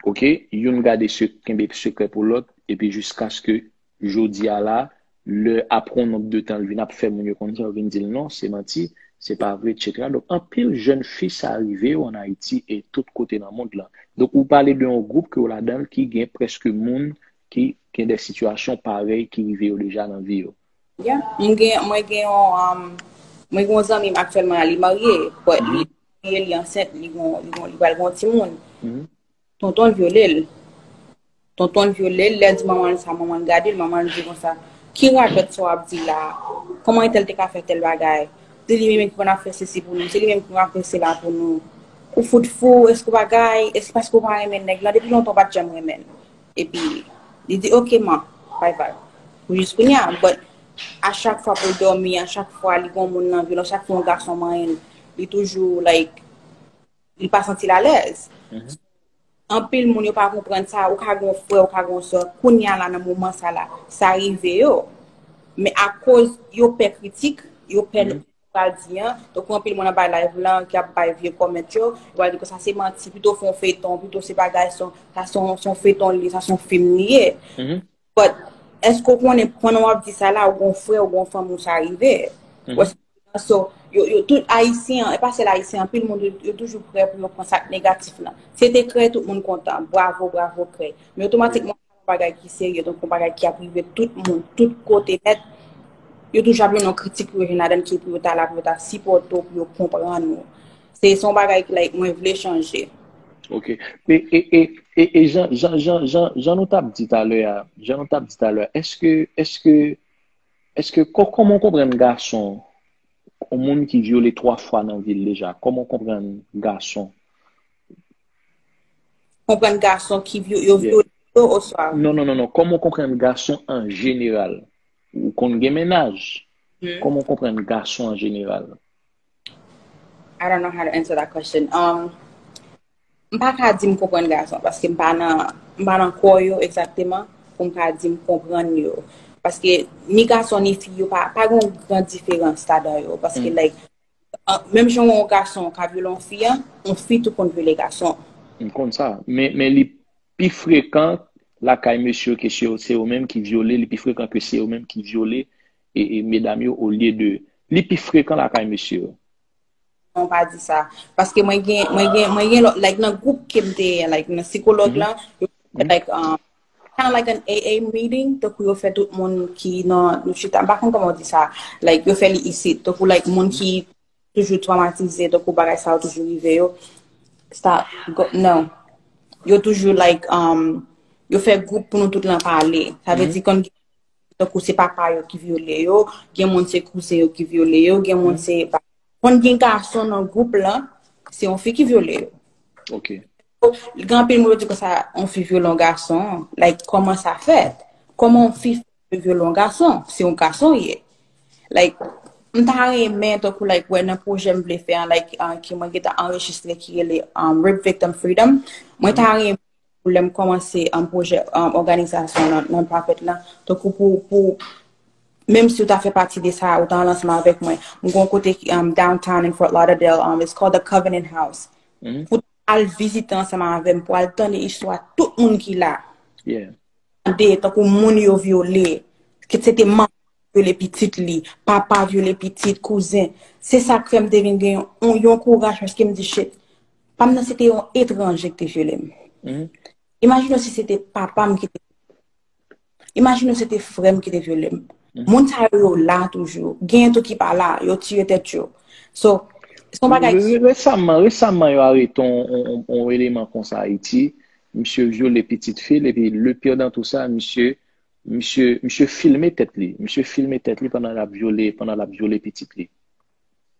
ok, youn gade se, kenbe sekrè pou lòt, epi jiskaske jodi a la, lè apre yon nonb de tan, l vin ap fè moun yo konn sa, yo vin di l non, se manti, se pa vre, et cetera. Donk, anpil jèn fi sa rive yo ann Ayiti e tout kote nan mond lan. Donk, ou pale de yon gwoup ke w ladan l ki gen prèske moun ki gen de sitiyasyon parèy ki rive yo deja nan vi yo. Yeah. Mwen gen, mwen gen yon, um, mwen gen yon zanmi m aktyèlman la, li marye, but li marye, li ansent, li gon, li gon, li pral gon timoun. Tonton l vyole l. Tonton l vyole l, lè l di manman l sa, manman l gade l, manman l di konsa, ki rapèt sa w ap di la? Kòman entèl te ka fè tèl bagay? Se li menm ki konn ap fè sesi pou nou, se li menm ki konn ap fè sela pou nou. Ou fout fou, èske w bagay, èske paske w pa renmen nèg la? Depi lontan w pa t janm renmen l. Epi, li di, ok, man, bye bye. Pou jis kounye a, but a chak fwa pou l dòmi, a chak fwa li gon moun nan vil, a chak fwa yon gason manyen l, li toujou, like, li pa santi l alèz. Anpil moun yo pa konprann sa, ou ka gon frè, ou ka gon sè, kounye a la nan moman sa la, sa rive yo. Men akoz yo pè kritik, yo pè pral di an, tankou anpil moun anba live lan ki ap bay vye comment yo, yo pral di konsa se manti, pito fè yon feyton, pito se bagay, se yon- sa se yon se yon feyton li ye, sa se yon fim li ye. But èske w konnen pandan w ap di sa la, ou gon frè, ou gon fanmi ou sa rive? Wè sa m di la? So, yo, yo tout Ayisyen, e pa sèl Ayisyen, anpil moun yo, yo toujou prè pou yo pran sa k negatif lan. Se te krè, tout moun kontan, bravo, bravo krè. Men otomatikman, yon bagay ki serye, donk yon bagay ki ap rive tout moun, tout kote nèt, yo toujou ap jwenn yon kritik pou yo jwenn ladan l ki pou yo ta la, pou yo ta sipòte w, pou yo konprann ou. Se se yon bagay ki, like, mwen vle chanje. Ok. E, e, e, e, e jan, jan, jan, jan, jan nou t ap di talè a, jan nou t ap di talè a, èske, èske, èske, kò- kòman w konprann gason, yon moun ki vyole twa fwa nan vi l deja, kòman w konprann gason? Konprann gason ki vyo- yo vyole yo oswa? Non, non, non, non. Kòman w konprann gason an jeneral? Ou konn gen mennaj? Kòman w konprann gason an jeneral? I don't know how to answer that question. Um, m pa ka di m konprann gason, paske m pa nan, m pa nan kò yo egzakteman pou m ka di m konprann yo. Paske ni gason ni fi, yo pa, pa gen yon gran diferans ladan yo. Paske, like, uh, menm jan yon gason ka vyole yon fi an, yon fi tou konn vyole gason. M konn sa. Men, men li pi frekan lakay mesye yo ke se yo, se yo menm ki vyole, li pi frekan ke se yo menm ki vyole e, e medam yo olye de. Li pi frekan lakay mesye yo. Non, pa di sa. Paske mwen gen, mwen gen, mwen gen lòt, like, nan gwoup ke m te ye, like, nan sikològ lan, yo fè, like, um, kind of like an A A meeting, tankou yo fè tout moun ki nan, nou chita, m pa konn kòman w di sa, like, yo fè li isit, tankou, like, moun ki toujou twomatize, tankou bagay sa yo toujou rive yo, sa, go- non. Yo toujou, like, um, yo fè gwoup pou nou tout lan pale. Sa vle di konn gen tankou se papa yo ki vyole yo, gen moun se kouzen yo ki vyole yo, gen moun se pa- konn gen gason nan gwoup lan, se yon fi ki vyole yo. Ok. Gen anpil moun yo di konsa, yon fi vyole yon gason, like, kòman sa fèt? Kòman yon fi vyole yon gason? Se yon gason ye. Like, m ta renmen tankou, like, wè nan pwojè m vle fè an, like, uh, ki mwen gentan anrejistre ki rele, um, Rape Victim Freedom. Mwen ta renmen pou lè m kòmanse, um, pwojè, um, òganizasyon non-profit lan. Tankou pou, pou, menm si w ta fè pati de sa, ou ta anle ansanm avèk mwen. M gon kote ki, um, downtown in Fort Lauderdale, um, it's called the Covenant House. Pou al vizite ansanm avè m, pou al tande istwa tout moun ki la. Tande tankou moun yo vyole, ke se te manman vyole pitit li, papa vyole pitit, kouzen. Se sa k fè m te vin gen yon, yon kouraj, paske m di, shit, pa m nan se te yon etranje ki te vyole m. Imajine w si se te papa m ki te. Imajine w se te frè m ki te vyole m. Moun sa yo, yo la toujou. Gen tou ki pa la, yo tire tèt yo. So, se yon bagay. Resaman, resaman, yo arete yon, yon, yon eleman konsa Ayiti. Misye vyole pitit fi l, epi le pire dans tout sa, misye, misye, misye filme tèt li. Misye filme tèt li pandan l ap vyole, pandan l ap vyole pitit li.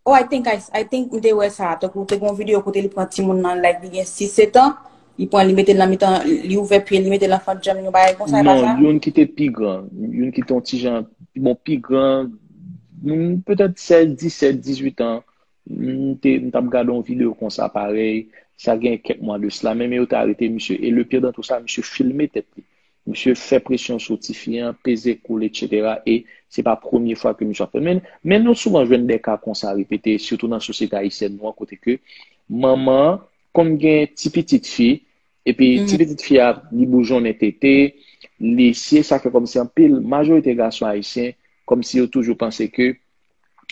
Oh, I think I, I think m te wè sa. Tankou te gon videyo kote li pran timoun nan, like, li gen sis, sèt an, li pran, li mete l nan mitan, li ouvè pye, li mete l nan fant janm, yon bagay konsa, e pa sa? Non, youn ki te pi gran, youn ki te yon ti jan, bon, pi gran, moun petèt sèz, disèt, dizuit an, m te, m t ap gade yon videyo konsa parèy, sa gen kèk mwa de sila, men, men yo te arete misye, e le pire dans tout sa, misye filme tèt li. Misye fè presyon sou tifi an, peze kou l, etsetera. E se pa premye fwa ke misye ap fè l. Men, men nou souvan jwenn de ka konsa repete, sitou nan sosyete ayisyèn nou an, kote ke manman an konn gen ti pitit fi, epi ti pitit fi a, li boujonnen tete, li siye, sa fè kòmsi anpil, majorite gason ayisyen, kòmsi yo toujou panse ke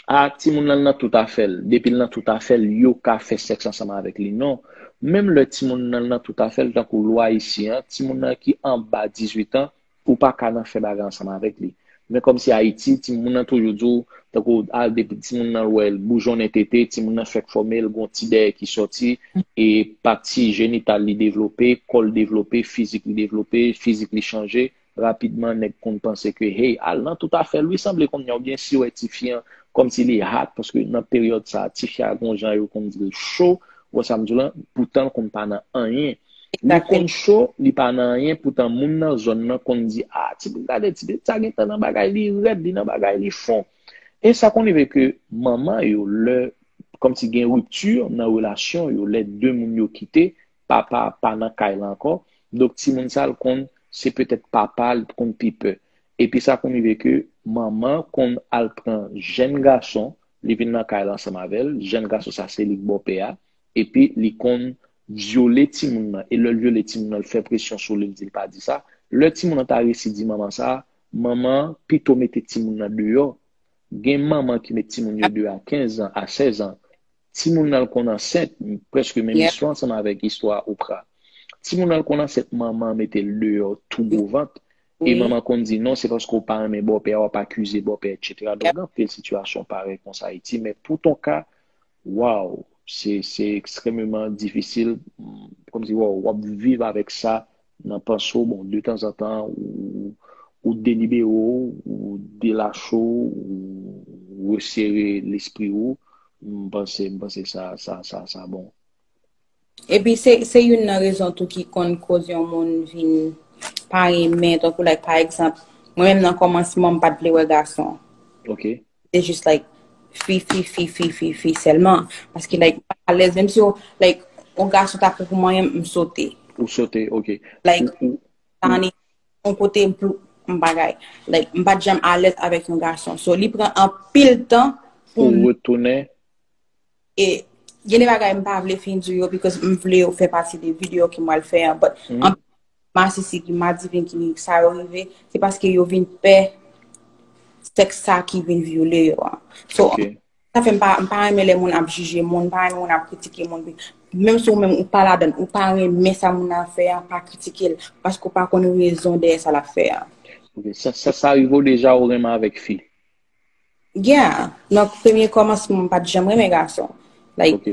a, timoun nan nan tout afè l. Depi l nan tout afè l, yo ka fè sèks ansanm avèk li. Non. Menm lè timoun nan nan tout afè l, tankou lwa isi an, timoun nan ki anba dizuit an, ou pa ka nan fè bagay ansanm avèk li. Men kòmsi Ayiti, timoun nan toujou di w, tankou a, depi timoun nan wè l boujonnen tete, timoun nan fèk fòme, l gon ti dèyè ki sòti, e pati jenital li devlope, kò l devlope, fizik li devlope, fizik li chanje, rapidman, nèg konn panse ke, hey, al nan tout afè l, wi, sanble kounye a, oubyen si w wè tifi an, kòmsi li hot, paske nan peryòd sa a, tifi a gon jan yo konn di l cho, ou wè sa m di w lan, poutan l konn pa nan anyen. Li konn cho, li pa nan anyen, poutan moun nan zòn nan konn di, "Ah, ti, gade ti, sa gentan nan bagay, li rèd, li nan bagay, li fon." E sa konn rive ke manman yo, lè, kòmsi gen ripti nan relasyon yo, lè de moun yo kite, papa pa nan kay la ankò, donk timoun sa l konn, se petèt papa l konn pi pè. Epi sa konn rive ke manman konn al pran jèn gason, li vin nan kay la ansanm avè l, jèn gason sa se li k bòpè a, epi li konn vyole timoun nan. E lè l vyole timoun nan, l fè presyon sou li, l di l pa di sa. Lè timoun nan ta resi di manman sa, manman an pito mete timoun nan deyò. Gen manman ki met timoun yo deyò a kenz an, a sèz an. Timoun nan l konn ansent, prèske menm istwa ansanm avèk istwa Oprah. Timoun nan l konn ansent, manman an mete l deyò tou gwo vant. E manman konn di non, se paske w pa renmen bòpè a, w ap akize bòpè, etsetera. Donk, gen anpil sitiyasyon parèy konsa Ayiti, men pou ton ka, waw, se, se ekstrèmeman difisil, kòmsi, waw, w ap viv avèk sa nan panse w, bon, detanzantan, ou, ou delibere w, ou delache w, ou resere lespri w, m panse, m panse sa, sa, sa, sa bon. Epi se, se youn nan rezon tou ki konn koz yon moun vin pa renmen, tankou, like, pa egzanp, mwen menm nan kòmansman, m pa t vle wè gason. Ok. Se jis, like, fi, fi, fi, fi, fi, fi sèlman. Paske, like, m pa alèz, menm si yo, like, yon gason ta pran pou mwen, m sote. Ou sote, ok. Like, Ou, ou, sa annik yon kote m pou m bagay. Like, m pa t janm alèz avèk yon gason. So, li pran anpil tan pou ou m retounen. E gen de bagay m pa vle fin di yo, because m vle yo fè pati de videyo ke m pral fè an, but Mhm. anpil masisi ki madivin ki sa yo rive, se paske yo vin pè sèks sa ki vin vyole yo an. So, Ok. sa fè m pa, m pa renmen lè moun ap jije moun, m pa renmen moun ap kritike moun. Menm si ou menm ou pa ladan, ou pa renmen sa moun nan ap fè an, pa kritike l, paske ou pa konn rezon dèyè sa l ap fè an. Ok. Sa, sa, sa rive w deja ou renmen avèk fi? Yeah. Donk, premye kòmansman, m pa t janm renmen gason. Like, Ok.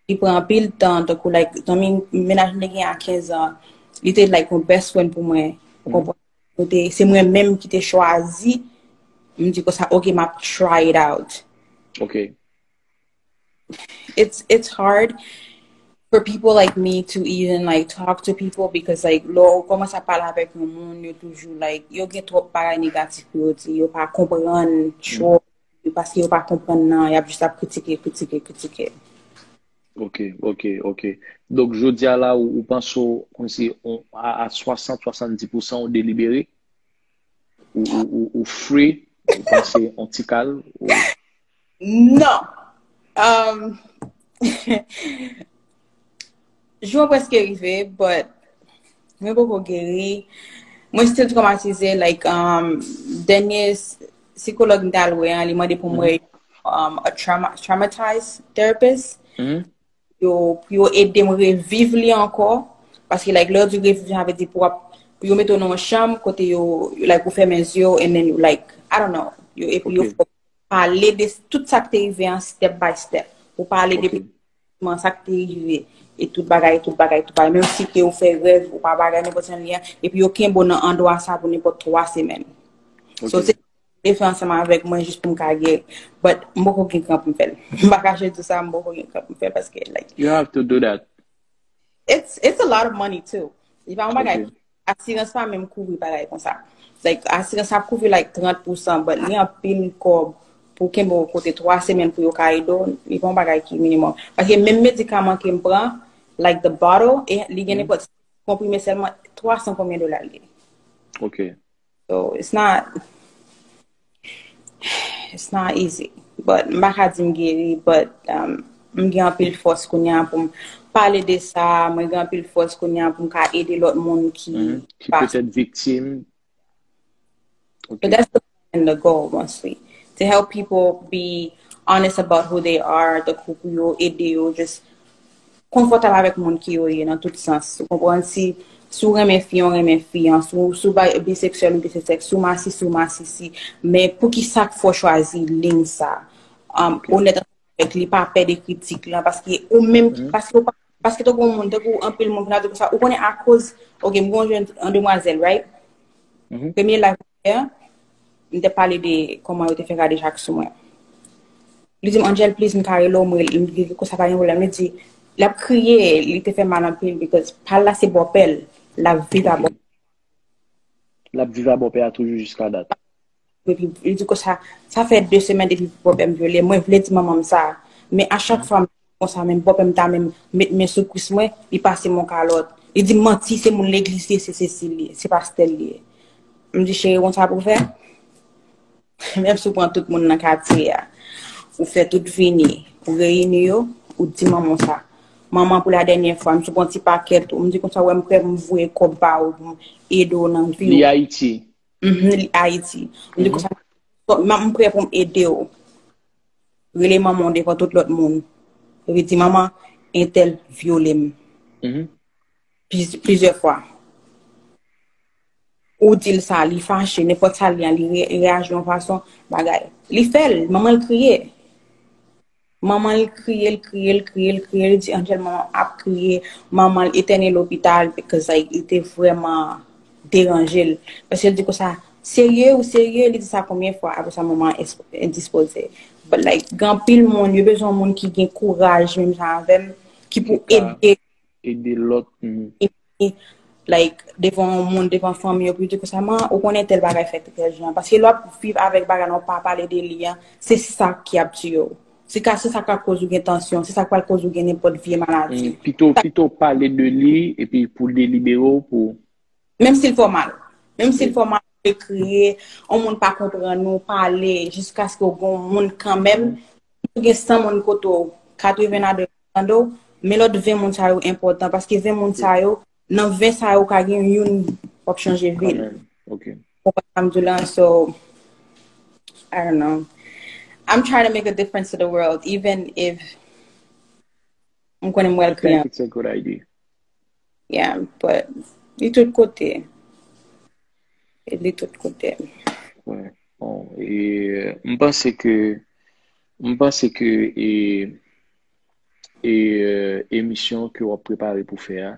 li pran anpil tan, tankou, like, zanmi, mennaj m te gen a kenz an, li te, like, yon best friend pou mwen. Ou Mhm. konprann? Nou te, se mwen menm ki te chwazi, m di konsa, "Ok, m ap try it out." Ok. It's, it's hard for people like me to even, like, talk to people because, like, lè w kòmanse ap pale avèk yon moun, yo toujou, like, yo gen twòp bagay negatif pou yo di, yo pa konprann twòp, paske yo pa konprann nan, y ap jis ap kritike, kritike, kritike. Ok, ok, ok. Donk, jodi a la, ou, ou panse w, kòmsi, on, a, a swasant, swasanndis pousan, ou delibere? Ou, ou, ou, ou free? Ou pase on ti kal? Ou... Non. Um, jou an prèske rive, but mwen poko geri. Mwen still twomatize, like, um, dènye s-, sikològ m t al wè an, li mande pou mwen um, a trauma, traumatized therapist. Mhm. Yo, pou yo ede m reviv li ankò. Paske, like, lè yo di reviv, sa vle di pou w ap, pou yo mete w nan yon chanm kote yo, yo, like, ou fèmen zye w, and then, like, I don't know. Yo, epi yo Ok. fè w pale de tout sa k te rive an step by step. Ou pale de Ok. man sa k te rive, e tout bagay, tout bagay, tout bagay. Menm si ke ou fè rèv, ou pa bagay nenpòt jan li an, epi yo kenbe w nan andwa sa pou nenpòt twa semèn. So, Ok. se te fè ansanm avèk mwen jis pou m ka geri. But m poko gen kran pou m fè l. M pa kache di sa, m poko gen kran pou m fè l paske, like, You have to do that. it's, it's a lot of money too. Li pa yon bagay. Ok. Asirans pa menm kouvri bagay konsa. Like, asirans ap kouvri, like, trant pousan, but li anpil kòb pou kenbe w kote twa semèn pou yo ka ede w, li pa yon bagay ki minimòm. Paske menm medikaman ke m pran, like, the bottle, e li gen nenpòt konprime sèlman twa san konbyen dola l ye. Ok. So, it's not, it's not easy. But m pa ka di m geri, but, um, m gen anpil fòs kounye a pou m pale de sa, mwen gen anpil fòs kounye a pou m ka ede lòt moun ki Mhm. Ki pase. Petèt viktim. Ok. So that's the plan and the goal, mostly. To help people be honest about who they are, the, pou yo ede yo just konfòtab avèk moun ki yo ye nan tout sans. Ou konprann? Si, si w renmen fi an, w renmen fi an. Si w, si w ba-, biseksyèl, ou biseksyèl. Si w masisi, ou masisi. Men poukisa k fè w chwazi liy sa? Um, onèt avèk li, pa pè de kritik lan, paske ou menm, paske ou pa, paske tankou yon moun, tankou anpil moun ki nan di konsa, ou konnen akoz, ok, m gon jèn, yon demwazèl, right? Mhm. Premye live, m te pale de kòman yo te fè kadejak sou mwen. Li di m, "Angel, please, m ka rele w?" Mwen, li di konsa, "Pa gen pwoblèm." Li di, L ap kriye, li te fè mal anpil, because pa l la se bòpè l, l ap viv a bòpè l. L ap viv a bòpè a toujou jiska dat. Epi li di konsa, sa fè de semèn depi bòpè m vyole, mwen vle di manman m sa. Men a chak fwa m konsa, men bòpè m ta menm met men sou kwis mwen, li pase m yon kalòt. Li di m manti, se moun legliz li ye, se sesi li ye, se pastè li ye. M di cheri, konsa pou fè? Menm si w pran tout moun nan katye a, ou fè tout vini, ou reyini yo, ou di manman w sa. Manman, pou la dènyè fwa, m sou pran ti pakèt ou, m di konsa, wè, m prè pou m voye kòb ba ou, pou m ede w nan vi w. Li Ayiti. Mhm, li Ayiti. M di konsa, m prè pou m ede w. Rele manman w devan tout lòt moun. Epi di, manman, entèl vyole m. Pliz- plizyè fwa. Ou di l sa, li fache, nenpòt sa li an, li re- reyaji yon fason, bagay. Li fè l, manman l kriye. Manman l kriye, l kriye, l kriye, l kriye, li di Angel, manman ap kriye, manman l entène lopital, because like, li te vrèman deranje l. Paske l di konsa, serye, ou serye? Li di sa konbyen fwa? Apre sa, manman endispoze. But like, gen anpil moun, yo bezwen moun ki gen kouraj, menm jan avè m, ki pou ede ede lòt. Like, devan yon moun, devan fanmi yo, pou yo di konsa, man, ou konnen tèl bagay fèt tèl jan. Paske lè w ap viv avèk bagay nan, ou pa pale de li an, se sa ki ap tiye w. Se ka, se sa k ap koz ou gen tansyon, se sa k pral koz ou gen nenpòt vye maladi. Pito, pito pale de li, epi pou delibere w, pou Menm si l fè w mal. Menm si l fè w mal, ou kriye, yon moun pa konprann ou, pale, jiskaske w gen yon moun kanmenm. Si w gen san moun kote w, katreven ladan yo tande w, men lòt ven moun sa yo enpòtan, paske ven moun sa yo, nan ven sa yo, ou ka gen youn w ap chanje vi l. Ok. Ou konprann sa m di w la? So, I don't know. I'm trying to make a difference to the world, even if m konnen m wè l kriye. It's a good idea. Yeah, but li tout kote. Li tout kote. Bon, e, m panse ke m panse ke e, e, emisyon ke w ap prepare pou fè a,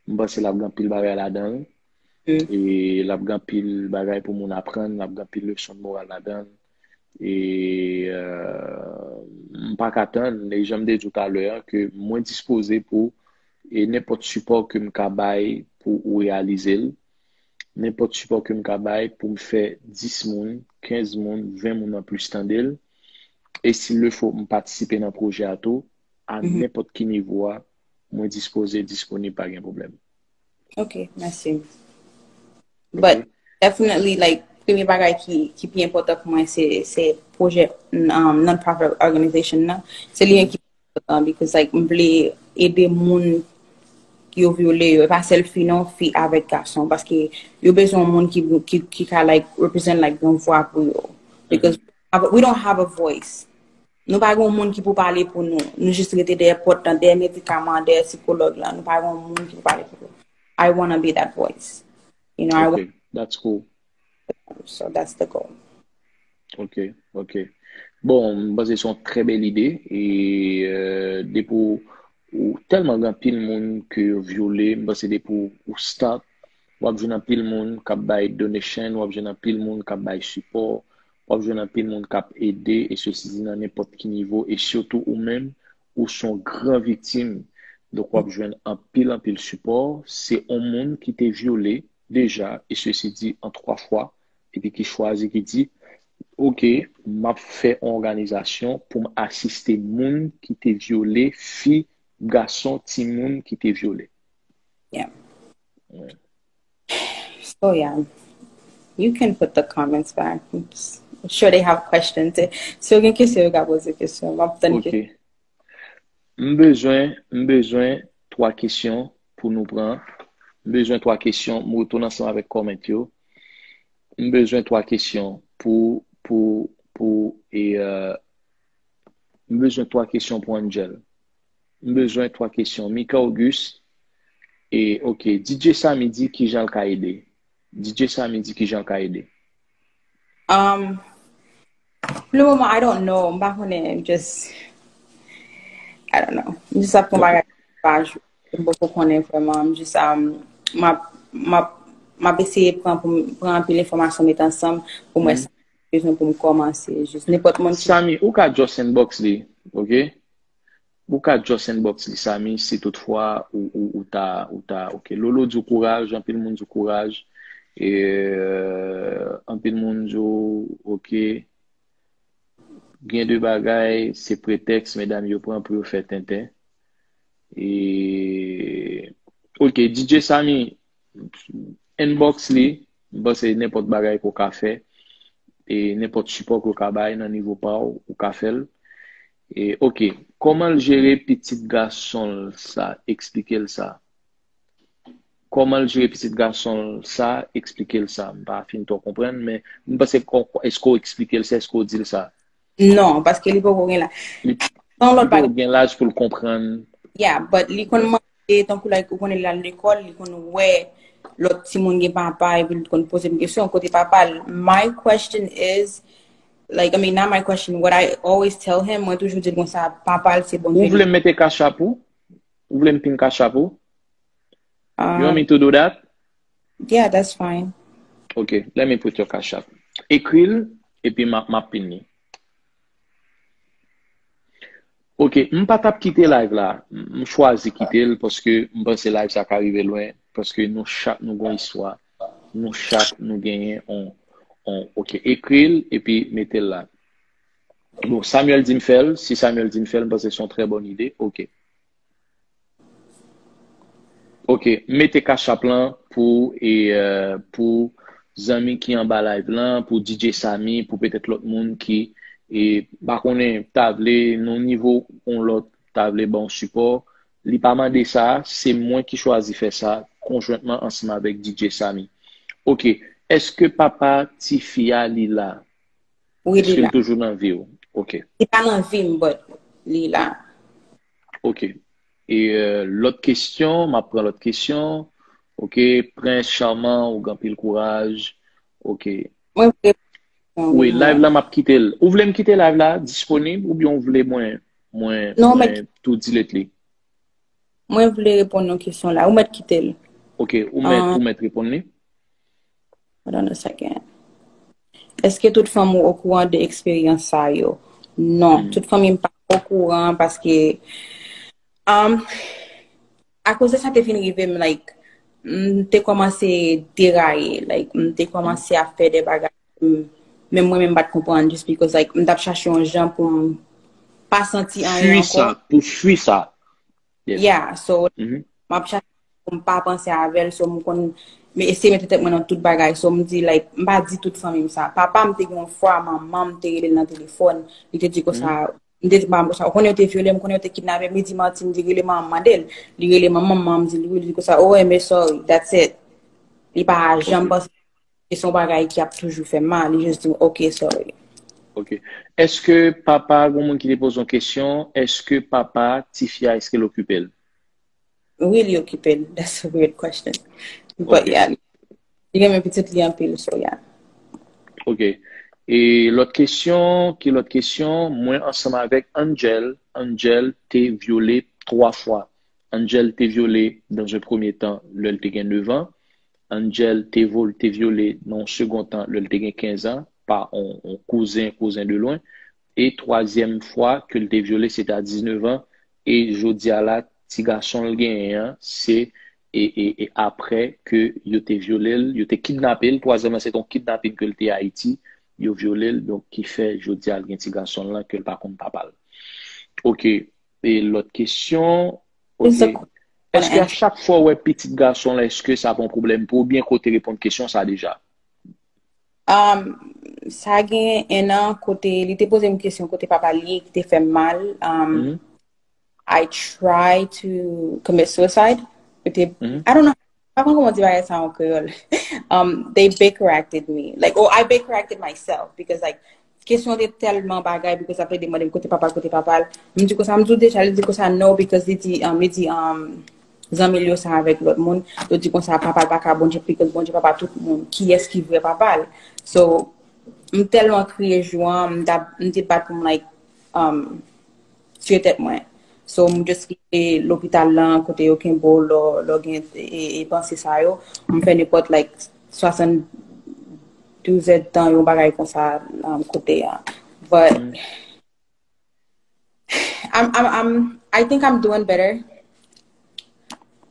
m panse l ap gen anpil bagay ladan l. E l ap gen anpil bagay pou moun aprann, l ap gen anpil leson de moral ladan l. E m pa ka tann, e jan m te di w talè a, ke mwen dispoze pou e nenpòt sipò ke m ka bay pou ou reyalize l, nenpòt sipò ke m ka bay pou m fè dis moun, kenz moun, ven moun an plis tande l. E si l le fo, m patisipe nan pwojè a tou, a nenpòt ki nivo a, mwen dispoze, disponib, pa gen pwoblèm. Ok, mèsi. But definitely, like, premye bagay ki, ki pi enpòtan pou mwen, se, se pwojè um, non-profit organization nan. Se li ki pi enpòtan, because, like, m vle ede moun yo vyole yo, e pa sèl fi non, fi avèk gason, paske yo bezwen yon moun ki, ki, ki ka, like, represent, like, yon vwa pou yo. Because we don't have a voice. Nou pa gen yon moun ki pou pale pou nou. Nou jis rete dèyè pòt lan, dèyè medikaman, dèyè sikològ lan. Nou pa gen yon moun ki pou pale pou nou. I wanna be that voice. You know, I Okay, that's cool. So that's the goal. Ok, ok. Bon, m panse se yon trè bèl ide. E euh, depi ou tèlman gen anpil moun ke yo vyole, m panse depi ou start, w ap jwenn anpil moun k ap bay donation, w ap jwenn anpil moun k ap bay sipò, w ap jwenn anpil moun k ap ede, e sesi di nan nenpòt ki nivo, e sitou ou menm, ou se yon gran viktim. Donk, w ap jwenn anpil, anpil sipò. Se yon moun ki te vyole deja, e sesi di an twa fwa, epi ki chwazi, ki di, ok, m ap fè yon òganizasyon pou m asiste moun ki te vyole fi, gason, timoun ki te vyole. Yeah. So yeah, you can put the comments back. I'm sure they have questions. Si yo gen kesyon, yo ka poze kesyon. M ap tann kesyon. M bezwen, m bezwen twa kesyon pou nou pran. M bezwen twa kesyon, m retounen ansanm avèk comment yo. M bezwen twa kesyon pou, pou, pou, e, euh, m bezwen twa kesyon pou Angel. M bezwen twa kesyon. Mika Auguste, e, ok, D J Samy di kijan l ka ede. D J Samy di kijan l ka ede. Um, pou le moman, I don't know. M pa konnen, m just, I don't know. M just ap fè yon bagay pa jou. M poko konnen vrèman. M just, um, m ap, m ap, m ap eseye pran pou m pran anpil enfòmasyon, met ansanm pou m wè sa m bezwen pou m kòmanse. Just nenpòt moun ki Samy, ou ka just inbox li, ok? Ou ka just inbox li, Samy, si toutfwa ou, ou, ou ta, ou ta, ok. Lolo di w kouraj, anpil moun di w kouraj. E, anpil moun di w, ok. Gen de bagay, se pretèks medam yo pran pou yo fè tenten. E, ok, D J Samy, inbox li, m panse nenpòt bagay ke w ka fè, e nenpòt sipò ke w ka bay nan nivo pa w, ou ka fè l. E, ok, kòman l jere pitit gason l sa? Eksplike l sa. Kòman l jere pitit gason l sa? Eksplike l sa. M pa fin twò konprann, men m panse, kò- èske w eksplike l sa, èske w di l sa? Non, paske li poko gen la. Li Yon lòt li poko bagay. Gen laj pou l konprann. Yeah, but li konn mande, tankou like, ou konnen li al lekòl, li konn wè lòt timoun gen papa, epi li konn poze m kesyon kote papa l. My question is, like, I mean, not my question, what I always tell him, mwen toujou di l konsa, papa l se Bondye. Ou vle m mete Cash App ou? Ou vle m pin Cash App ou? You want Um, me to do that? yeah, that's fine. Ok, let me put your Cash App. Ekri l, epi m ap, m ap pin li. Ok, m pa t ap kite live la. M chwazi kite l paske m panse live sa ka rive lwen. Paske nou chak nou gon istwa. Nou chak nou genyen on, on, ok, ekri l epi mete l la. Bon, Samuel di m fè l. Si Samuel di m fè l, m panse se yon trè bòn ide. Ok. Ok, m mete Cash App lan pou, e, euh, pou zanmi ki anba live lan, pou D J Samy, pou petèt lòt moun ki, e, pa konnen, ta vle, nan nivo yon lòt, ta vle ban yon sipò. Li pa mande sa, se mwen ki chwazi fè sa, konjwentman ansanm avèk D J Samy. Ok, èske papa tifi a li la? Wi, li Èske la. L toujou nan vi w? Ok. Li pa nan vi m, but li la. Ok. E, euh, lòt kesyon, m ap pran lòt kesyon. Ok, Prince Charmant, ou gen anpil kouraj. Ok. Mwen vle Wi, live la m ap kite l. Ou vle m kite live la disponib oubyen ou vle mwen, mwen, Non, mwen tou delete li? Mwen vle reponn yon kesyon la. Ou mèt kite l. Ok, ou mèt, Ah. Ou mèt reponn li? Hold on a second. Èske tout fanmi w okouran de eksperyans sa yo? Non, Mhm. Tout fanmi m pa okouran paske um, akoz de sa te fin rive m, like, m te kòmanse deraye, like, m te kòmanse ap fè de bagay, m- menm mwen menm m pa t konprann, just because, like, m t ap chache yon jan pou m pa santi anyen Fui ankò. Sa, pou fui sa. Yes. Yeah, so Mhm. m ap chache pou m pa panse avè l, so m konn m eseye mete tèt mwen nan tout bagay, so m di, like, m pa di tout fanmi m sa. Papa m te gen yon fwa, manman m te rele l nan telefòn, li te di konsa, m te di manman m konsa, ou konnen yo te vyole m, ou konnen yo te kidnape m, li di Martine, di rele manman m, mande l. Li rele manman m, manman m di l wi, li di konsa, oh, Eme, sorry, that's it. Li pa janm Ok. Panse se yon bagay ki ap toujou fè m mal, li just di m, ok, sorry. Ok. Èske papa, gon moun ki te poze yon kesyon, èske papa tifi a, èske l okipe l? Wi, li okipe l. That's a weird question. But Ok. Yeah, li renmen pitit li anpil, so yeah. Ok. E lòt kesyon, ki lòt kesyon? Mwen ansanm avèk Angel, Angel te vyole twa fwa. Angel te vyole dans un premier temps lè l te gen nev an. Angel te, vol, te vyole nan yon segon tan lè l te gen kenz an pa yon, yon kouzen, kouzen de lwen. E twazyèm fwa ke l te vyole, se te a diznèf an. E jodi a la, ti gason l genyen an, se e, e, e apre ke yo te vyole l, yo te kidnape l, twazyèm lan se te yon kidnapin ke l te Ayiti, yo vyole l, donk ki fè jodi a l gen ti gason l lan ke l pa konn papa l. Ok, e lòt kesyon, It's a ok. Èske a chak fwa w wè pitit gason l, èske sa pa yon pwoblèm pou ou byen ke w te reponn kesyon sa deja? Um, sa gen en an kote li te poze m kesyon kote papa l ye ki te fè m mal. Um, Mhm. I try to commit suicide. Kote, Mhm. I don't know. Pa konn kòman di bagay sa an kreyòl. Um, they Baker acted me. Like, oh, I Baker acted myself because, like, kesyon te tèlman bagay because ap demande m kote papa l, kote papa l. M di konsa, m di w deja, li di konsa no because li di, um, li di, um, zanmi l yo sa avèk lòt moun. Yo di konsa papa l pa ka Bondye because Bondye papa tout moun. Kiyès ki vrè papa l? So, m tèlman kriye jou an, m t ap, m te bat pou m, like, um, tiye tèt mwen. So, m just kite lopital lan, kote yo kenbe w, lè, lè w gen e, e, e panse sa yo. M fè nenpòt, like, swasann douz èdtan, yon bagay konsa, um, kote a. But, I'm, I'm, I'm, I think I'm doing better.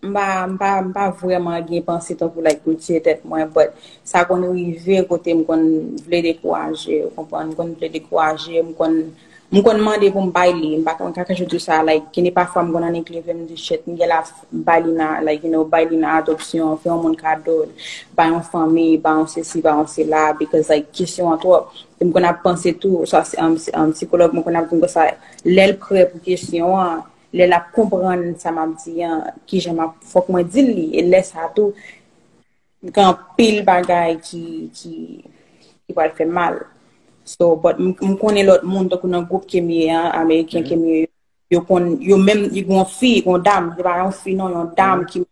M pa, m pa, m pa vrèman gen panse tankou, like, pou m tiye tèt mwen, but sa konn rive kote m konn vle dekouraje, ou konprann, m konn vle dekouraje, m konn, m konn mande pou m bay li, m pa konn, kaka je di sa, like, gen de pafwa m konn annik leve, m di, shit, m gen la bay li nan, like, you know, bay li nan adopsyon, fè yon moun kado, bay yon fanmi, bay yon sesi, bay yon sela, because, like, kesyon an twòp. E m konn ap panse tou, sa, um, um, sikològ mwen konn ap di m konsa, lè l prè pou kesyon an, lè l ap konprann sa m ap di an, kijan m ap, fòk mwen di l li. E lè sa a tou, gen anpil bagay ki, ki, ki pral fè mal. So, but m, m konnen lòt moun, tankou nan gwoup ke m ye an, ameriken ke m ye, yo konn, yo menm, yo gen yon fi, yon dam, se pa yon fi non, yon dam ki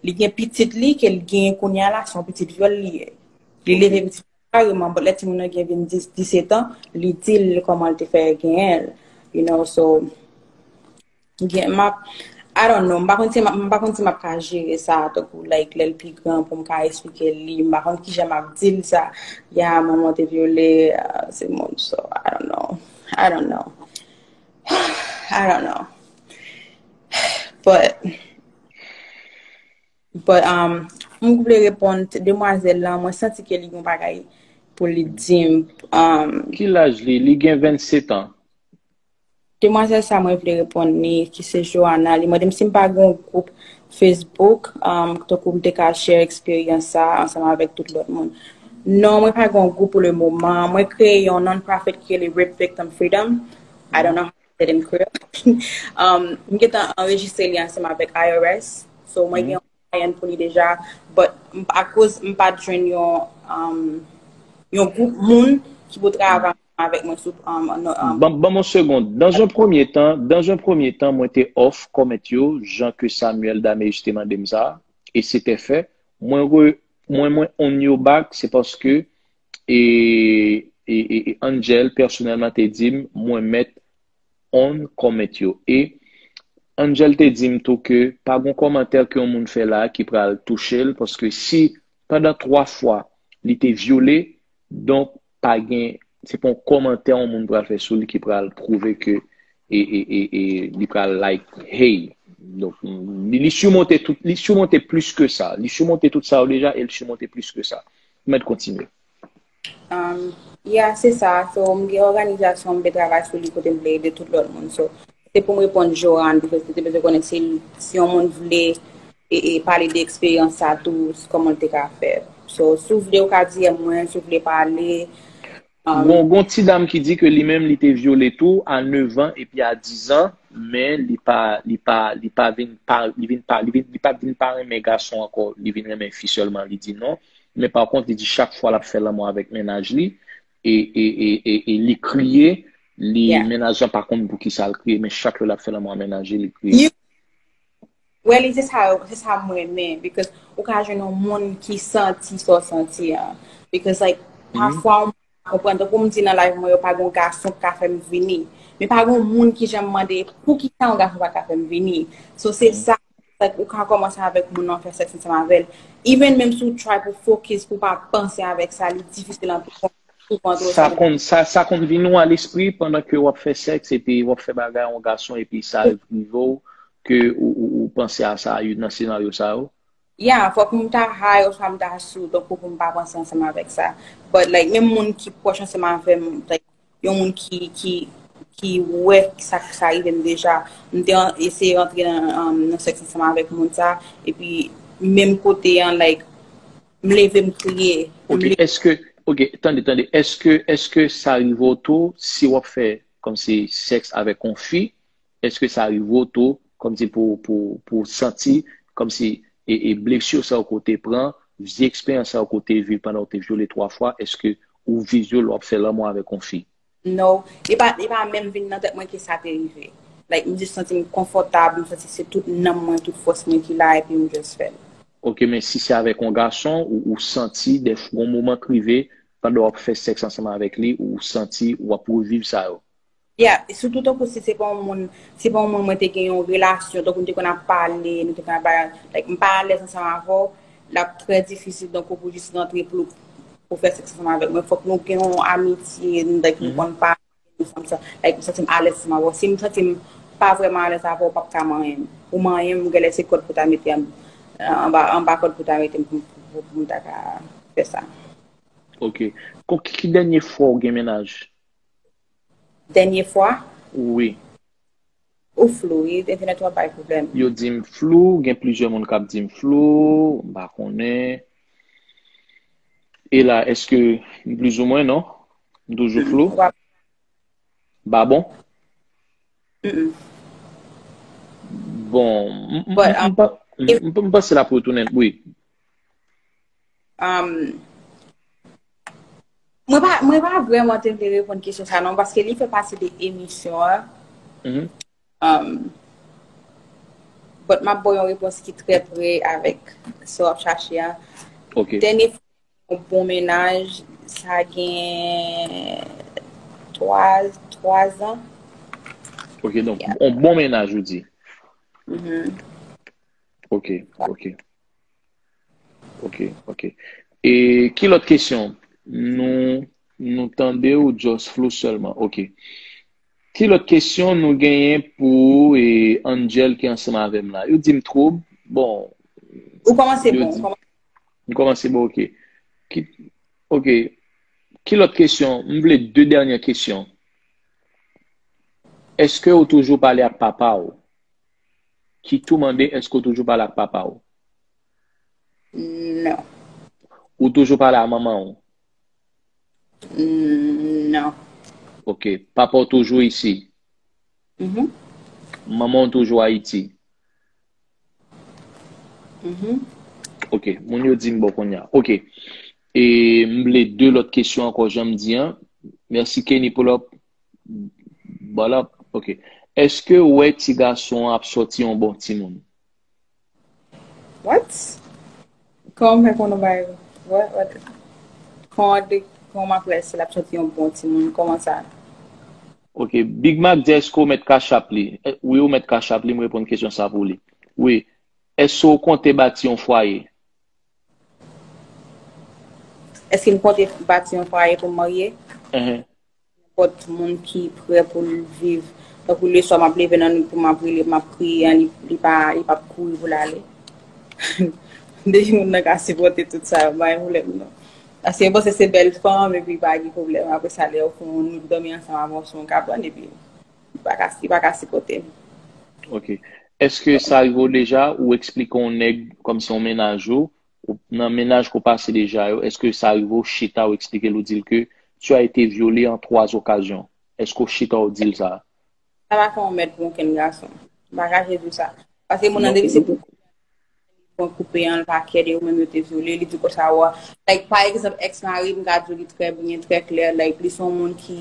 li gen pitit li, ke l genyen kounye a la, se yon pitit vyòl li ye. Li leve pitit li kareman, but lè timoun nan gen vin dis, disèt an, li di l kòman l te fè genyen l. You know, so, gen, m ap, I don't know, m pa konn si m ap, m pa konn si m ap ka jere sa, tankou, like, lè l pi gran pou m ka eksplike l li, m pa konn kijan m ap di l sa. Ya, manman te vyole, ah, se moun, so, I don't know. I don't know. I don't know. But, but, um, m vle reponn demwazèl lan, mwen santi ke li gen bagay pou li di m. Um, Ki laj li? Li gen vennsèt an. Demwazèl sa mwen vle reponn li, ki se Joanna, li mande m si m pa gen yon gwoup Facebook, um, tankou m te ka share eksperyans sa ansanm avèk tout lòt moun. Non, mwen pa gen yon gwoup pou le moman. Mwen kreye yon non-profit ki rele Rape Victim Freedom. I don't know how to say it in Creole. Um, m gentan anrejistre li ansanm avèk I R S. So, mwen gen yon client pou li deja. But, m, akoz m pa t jwenn yon, um, yon gwoup moun ki pou travay avèk mwen sou, um, non, um, Ban, ban m yon segond. Dans un premier temps, dans un premier temps, mwen te off comment yo, jan ke Samuel Dameus te mande m sa, e se te fè. Mwen re, mwen, mwen on yo back, se paske, e, e, e, e Angel pèsonèlman te di m, mwen mèt on comment yo. E Angel te di m tou ke pa gon kòmantè ke yon moun fè la ki pral touche l, paske si pandan twa fwa li te vyole, donk pa gen, se pa yon kòmantè yon moun pral fè sou li ki pral pwouve ke e, e, e, e li pral like, hey. Donk, li, li simonte tout, li simonte plis ke sa. Li simonte tout sa yo deja e li simonte plis ke sa. Mèt kontinye. Um, yeah, se sa. So, m gen òganizasyon, m vle travay sou li kote m vle ede tout lòt moun. So, se pou m reponn Joanne, because li te bezwen konnen si, si yon moun vle e, e pale de eksperyans sa tou, kòman l te ka fè. So, si w vle, ou ka D M mwen, si w vle pale. Um, Bon, gon ti dam ki di ke li menm li te vyole tou a nèf an epi a diz an, men li pa, li pa, li pa vin pa, li vin pa, li vin, li pa vin pa renmen gason ankò, li vin renmen fi sèlman, li di non. Men pa kont, li di chak fwa l ap fè lanmou avèk mennaj li, e, e, e, e, e li kriye, li, Yeah. Mennaj lan pa konn pou ki sa l kriye, men chak lè l ap fè lanmou ak mennaj li, li kriye. Well, se sa, se sa m renmen, because ou ka jwenn yon moun ki santi sa w santi an. Because, like, pafwa, ou konprann, tankou m di nan live mwen, yo pa gen yon gason ki ka fè m vini. Men pa gen yon moun ki janm mande, pou ki sa yon gason pa ka fè m vini? So, se sa, like, ou ka kòmanse avèk moun nan, fè sèks ansanm avè l. Even menm si w try pou focus, pou pa panse avèk sa, li difisil anpil, souvan twò Sa sa. Konn, sa, sa konn vin ou a lespri pandan ke w ap fè sèks epi w ap fè bagay a yon gason epi sa rive w ke ou, ou, ou panse a sa, youn nan senaryo sa yo? Yeah, fòk m ta high oswa m ta sou, donk pou, pou m pa panse ansanm avèk sa. But, like, menm moun ki pwòch ansanm avè m, like, yon moun ki, ki, ki wè sa, sa rive m deja, m te an, eseye rantre nan, um, nan sèks ansanm avèk moun sa, epi menm kote an, like, m leve, m kriye, m Ok, leve. Èske, ok, tande, tande, èske, èske sa rive w tou, si w ap fè kòmsi sèks avèk yon fi, èske sa rive w tou, kòmsi pou, pou, pou santi, kòmsi, e, e blesi sa w ke w te pran, vye eksperyans sa w ke w te viv pandan w te vyole twa fwa, èske ou vizye w lè w ap fè lanmou avèk yon fi? No, li pa, li pa menm vin nan tèt mwen ke sa te rive. Like, m jis santi m konfòtab, m santi se tout nanm mwen, tout fòs mwen ki la, epi m jis fè l. Ok, men si se avèk yon gason, ou, ou santi, dèfwa, yon moman k rive, pandan w ap fè sèks ansanm avèk li, ou santi w ap reviv sa yo? Yeah, e sitou tankou si se pa yon moun, se pa yon moun mwen te gen yon relasyon, tankou nou te konn ap pale, nou te konn ap bay, like, m pa alèz ansanm avè w, l ap trè difisil, tankou pou jis rantre pou, pou fè sèks ansanm avèk mwen. Fòk nou gen yon amitye, nou, like, nou konn pale, nou fè m sa, like, m santi m alèz ansanm avè w. Si m santi m pa vrèman alèz avè w, w p ap ka manyen m. Ou manyen m, genlè se kòd pou ta mete anba, anba kòd pou ta mete m pou, pou, pou m ta ka fè sa. Ok. Kon ki, ki dènye fwa w gen mennaj? Dènye fwa? Wi. Ou flou, wi. Entènèt ou ap bay pwoblèm. Yo di m flou, gen plizyè moun k ap di m flou, m pa konnen. E la, èske m plizoumwen, non? M toujou flou? W ap Ba bon? Mm-mm. Bon, m- m- But, m- m pa- m- m- m panse l ap retounen, wi. Um, mwen pa, mwen pa vrèman te vle reponn kesyon sa non, paske li fè pati de emisyon an. Mhm. Um, but m ap ba w yon repons ki trè pre avèk sa w ap chache a. Ok. Dènye fwa yon bon mennaj, sa gen twa, twa zan. Ok, donk, yon bon mennaj, ou di. Mhm. Ok, ok. Ok, ok. E ki lòt kesyon? Nou, nou tande w just flou sèlman. Ok. Ki lòt kesyon nou genyen pou e, Angel ki ansanm avè m la? Yo di m twoub. Bon, Ou kòmanse yo bon, di- ou kòmanse M kòmanse bon, ok. Ki, ok. Ki lòt kesyon? M vle de dènye kesyon. Èske ou toujou pale ak papa w? Ki tou mande, èske ou toujou pale ak papa w? Non. Ou toujou pale ak manman w? Non. Ok. Papa w toujou isi? Mhm. Manman w toujou Ayiti? Mhm. Ok. Moun yo di m bon kounye a. Ok. E m vle de lòt kesyon ankò, jan m di an. Mèsi Kenny pull up. Pull up. Ok. Èske w wè ti gason an ap sòti yon bon timoun? What? Kòman m fè konnen bagay? What? What? Kòman de, kòman m ap wè si l ap sòti yon bon timoun? Kòman sa? Ok. Big Mac di èske w mèt Cash App li? Eh, wi, ou mèt Cash App li, m reponn kesyon sa pou li. Wi. Èske w konte bati yon fwaye? Èske m konte bati yon fwaye pou m marye? Enhen. Nenpòt moun ki prè pou l viv. Tankou leswa m ap leve nan nwit pou m ap rele, m ap kriye an, li, li pa, li p ap kouri pou l ale. Depi moun nan ka sipòte tout sa, yo pa gen pwoblèm non. Paske yo panse se bèl fanm, epi pa gen pwoblèm. Apre sa, lè yo fè yon nwit dòmi ansanm avè w sou yon kabann, epi li pa ka, li pa ka sipòte m. Ok. Èske sa rive w deja, ou eksplike yon nèg, kòmsi yon mennaj ou, ou- nan mennaj ke w pase deja yo, èske sa rive w chita, ou eksplike l, ou di l ke tu as été violé en trois occasions? Èske w chita, ou di l sa? Sa pa fè yon mèd pou okenn gason. M pa kache di w sa. Paske moun nan depi se pou pran koupe an, l pa kè de ou menm yo te vyole, li di w konsa, wa. Like, pa egzanp, ex mari m ka di w li trè byen, trè klè, like, li se yon moun ki,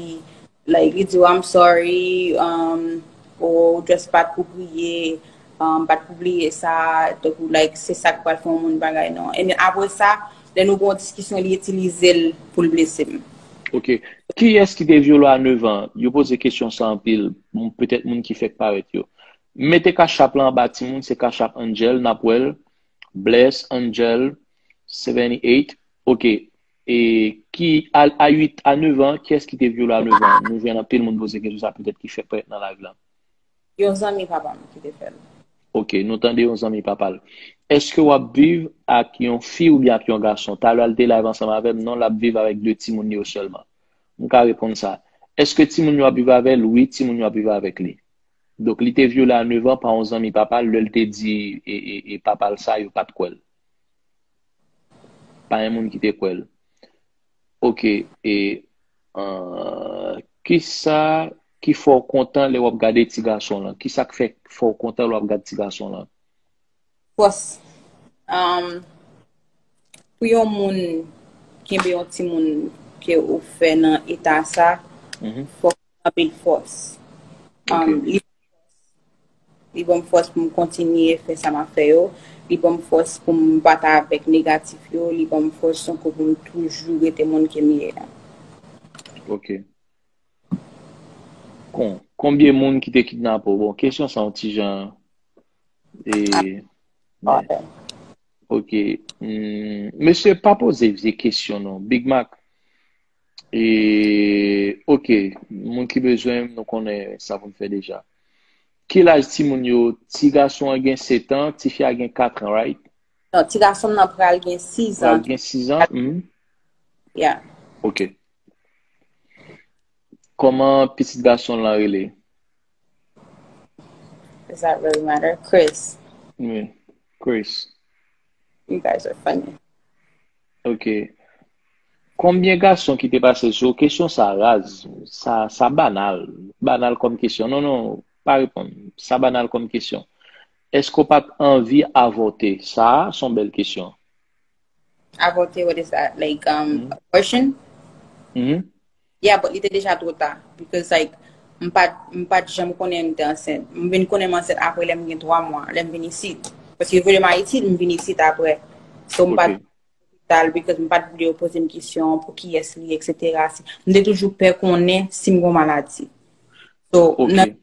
like, li di w, I'm sorry, um, ou just bat pou priye, um, bat pou bliye sa, tankou, like, se sa k pral fè yon moun bagay, non. And then, apre sa, lè nou gen yon diskisyon, li itilize l pou l blese m. Ok. Kiyès ki te vyole w a nèf an? Yo poze kesyon sa anpil. Bon, petèt moun ki fèk parèt yo. Mete Cash App la anba timoun, se Cash App Angel, n ap wè l. Bless Angel seventy eight. Ok. E ki a, a uit, a nèf an, kiyès ki te vyole w a nèf an? Nou jwenn anpil moun poze kesyon sa, petèt ki fèk parèt nan live la. Yon zanmi papa m ki te fè l. Ok, nou tande yon zanmi papa l. Èske w ap viv ak yon fi oubyen ak yon gason? Talè a l te live ansanm avè m, non, l ap viv avèk de timoun yo sèlman. M ka reponn sa. Èske timoun yo ap viv avè l? Wi, timoun yo ap viv avèk li. Donk, li te vyole a nèf an pa yon zanmi papa l, lè l te di e, e, e papa l sa, yo pa t kwè l. Pa yon moun ki te kwè l. Ok, e uh, kisa ki fè w kontan lè w ap gade ti gason lan? Kisa k fè fè w kontan lè w ap gade ti gason lan? Fòs. Um, pou yon moun kenbe yon timoun ke ou fè nan eta sa, Mhm. fòk anpil fòs. Ok. Um, li, li ban m fòs pou m kontinye fè sa m ap fè yo. Li ban m fòs pou m bat avèk negatif yo. Li ban m fòs tankou pou m toujou rete moun ke m ye a. Ok. Kon, konbyen moun ki te kidnape w? Bon, kesyon sa yon ti jan e, men, ok. Hmm, mesye, pa poze vye kesyon non. Big Mac. E, ok, moun ki bezwen m, nou konnen sa pou n fè deja. Ki laj timoun yo? Ti gason an gen sèt an, tifi a gen kat an, right? Non, ti gason m nan pral gen sis Pral an. Gen sis an? Mhm. Yeah. Ok. Kòman pitit gason lan rele? Does that really matter? Chris. Wi, Chris. You guys are funny. Ok. Konbyen gason ki te pase sou kesyon sa raz? Sa, sa banal. Banal kòm kesyon. Non, non, pa reponn. Sa banal kòm kesyon. Èske w pa t anvi avòte? Sa a, se yon bèl kesyon. Avòte, what is that? Like, um, abortion? Mhm. Yeah, but li te deja twò ta. Because, like, m pa, m pa t janm konnen m te ansent. M vin konnen m ansent apre lè m gen twa mwa, lè m vin isit. Paske yo voye m Ayiti, m vin isit apre. So, m pa t Ok. lopital because m pa t vle yo poze m kesyon pou kiyès li, et cetera. Si, m te toujou pè konnen si m gen maladi. So, Ok. nan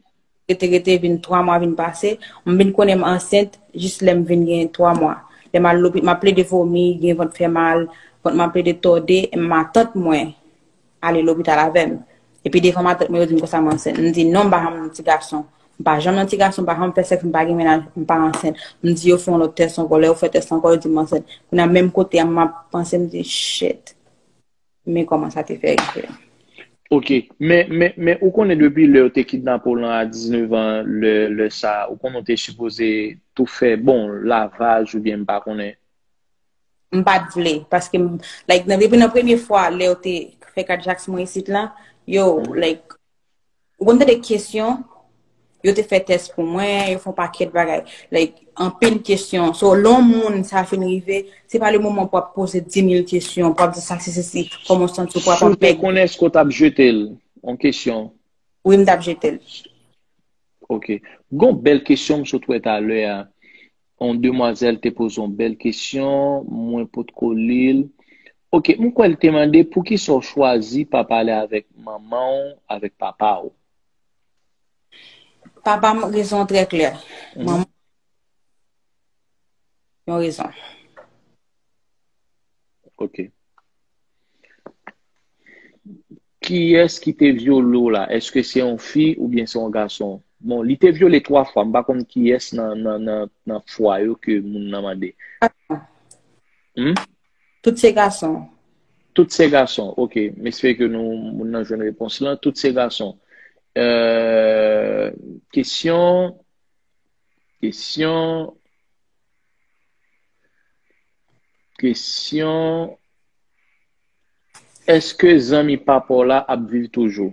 rete, rete, vin twa mwa vin pase, m vin konnen m ansent jis lè m vin gen twa mwa. Lè m al lopi, m ap plede vomi, gen vant fè mal, vant m ap plede tòde, e matant mwen ale lopital avè m. Epi devan matant mwen, yo di m konsa m ansent. M di non, m pa janm nan ti gason. M pa janm nan ti gason, m pa janm fè sèks, m pa gen mennaj, m pa ansent. M di yo fè yon lòt tès ankò. Lè yo fè tès ankò, yo di m ansent. Kounye a, menm kote a, m ap panse, m di, shit. Men kòman sa te fè rive. Ok, men, men, men ou konnen depi lè yo te kidnape w lan a diznèf an, lè, lè sa, ou konnen w te sipoze tou fè, bon, lavaj oubyen m pa konnen. M pa t vle, paske, m- like, nan, depi nan premye fwa, lè yo te fè kadejak sou mwen isit la, yo, like, ou konn tande kesyon, yo te fè tès pou mwen, yo fè yon pakèt bagay. Like, anpil kesyon. So, lè yon moun sa fin rive, se pa le moman pou ap poze dis mil kesyon, pou ap di sa, se, se, se, kòman w santi w, pou ap Si w te anpèk. Konnen, èske w t ap jete l? Yon kesyon. Wi, m t ap jete l. Ok. Gon bèl kesyon m sot wè talè a. Yon demwazèl te poze yon bèl kesyon, mwen potko li l. Ok, m kwè l te mande poukisa w chwazi pa pale avèk manman w, avèk papa w. Papa m, rezon trè klè. Manman, yon rezon. Ok. Kiyès ki te vyole w la? Èske se yon fi oubyen se yon gason? Bon, li te vyole twa fwa. M pa konn kiyès nan, nan, nan, nan fwa yo ke moun nan mande. Hmm? Tout se gason. Tout se gason. Ok. M espere ke nou, moun nan jwenn repons lan. Tout se gason. Euh, kesyon, kesyon, kesyon, èske zanmi papa w la ap viv toujou?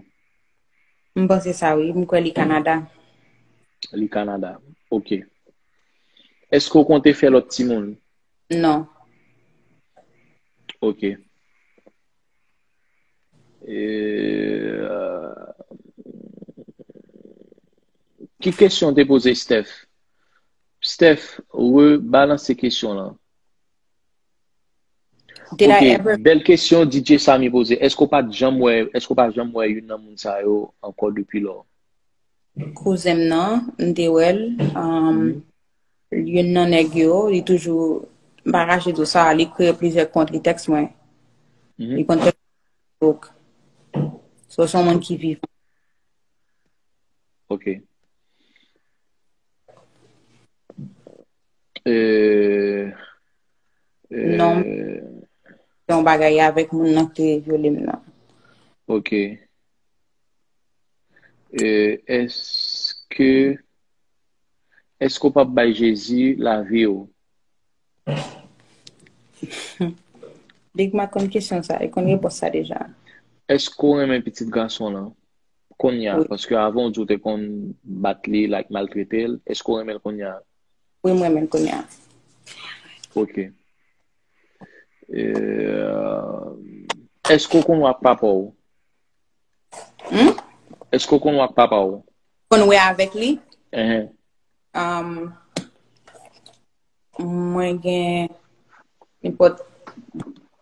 M panse sa, wi. M kwè li Kanada. Li Kanada. Ok. Èske w konte fè lòt timoun? Non. Ok. E, euh, ki kesyon w te poze Steph? Steph, rebalanse kesyon lan. Did I Ok, ever bèl kesyon D J Samy poze. Èske w pa t janm wè, èske w pa janm wè youn nan moun sa yo ankò depi lò? Kouzen m nan, m te wè l. Um, youn nan nèg yo, li toujou, m pa kache di w sa, li kreye plizyè kont, li tèks mwen. Mhm. Li konn tèks Facebook. So, se yon moun ki vivan. Ok. Euh, Non. euh, Se yon bagay avèk moun nan ki te vyole m nan. Ok. Euh, èske, èske w p ap bay Jezi lavi w? Big Mac konn kesyon sa, li konn repons sa deja. Èske w renmen pitit gason lan? Kounye a, Wi. Paske avan w di w te konn bat li, like, maltrete l. Èske w renmen l kounye a? Wi, m renmen l kounye a. Ok. Euh, èske w konn wè ak papa w? Hmm? Èske w konn wè ak papa w? Konn wè avèk li? Ehe. Um, mwen gen nenpòt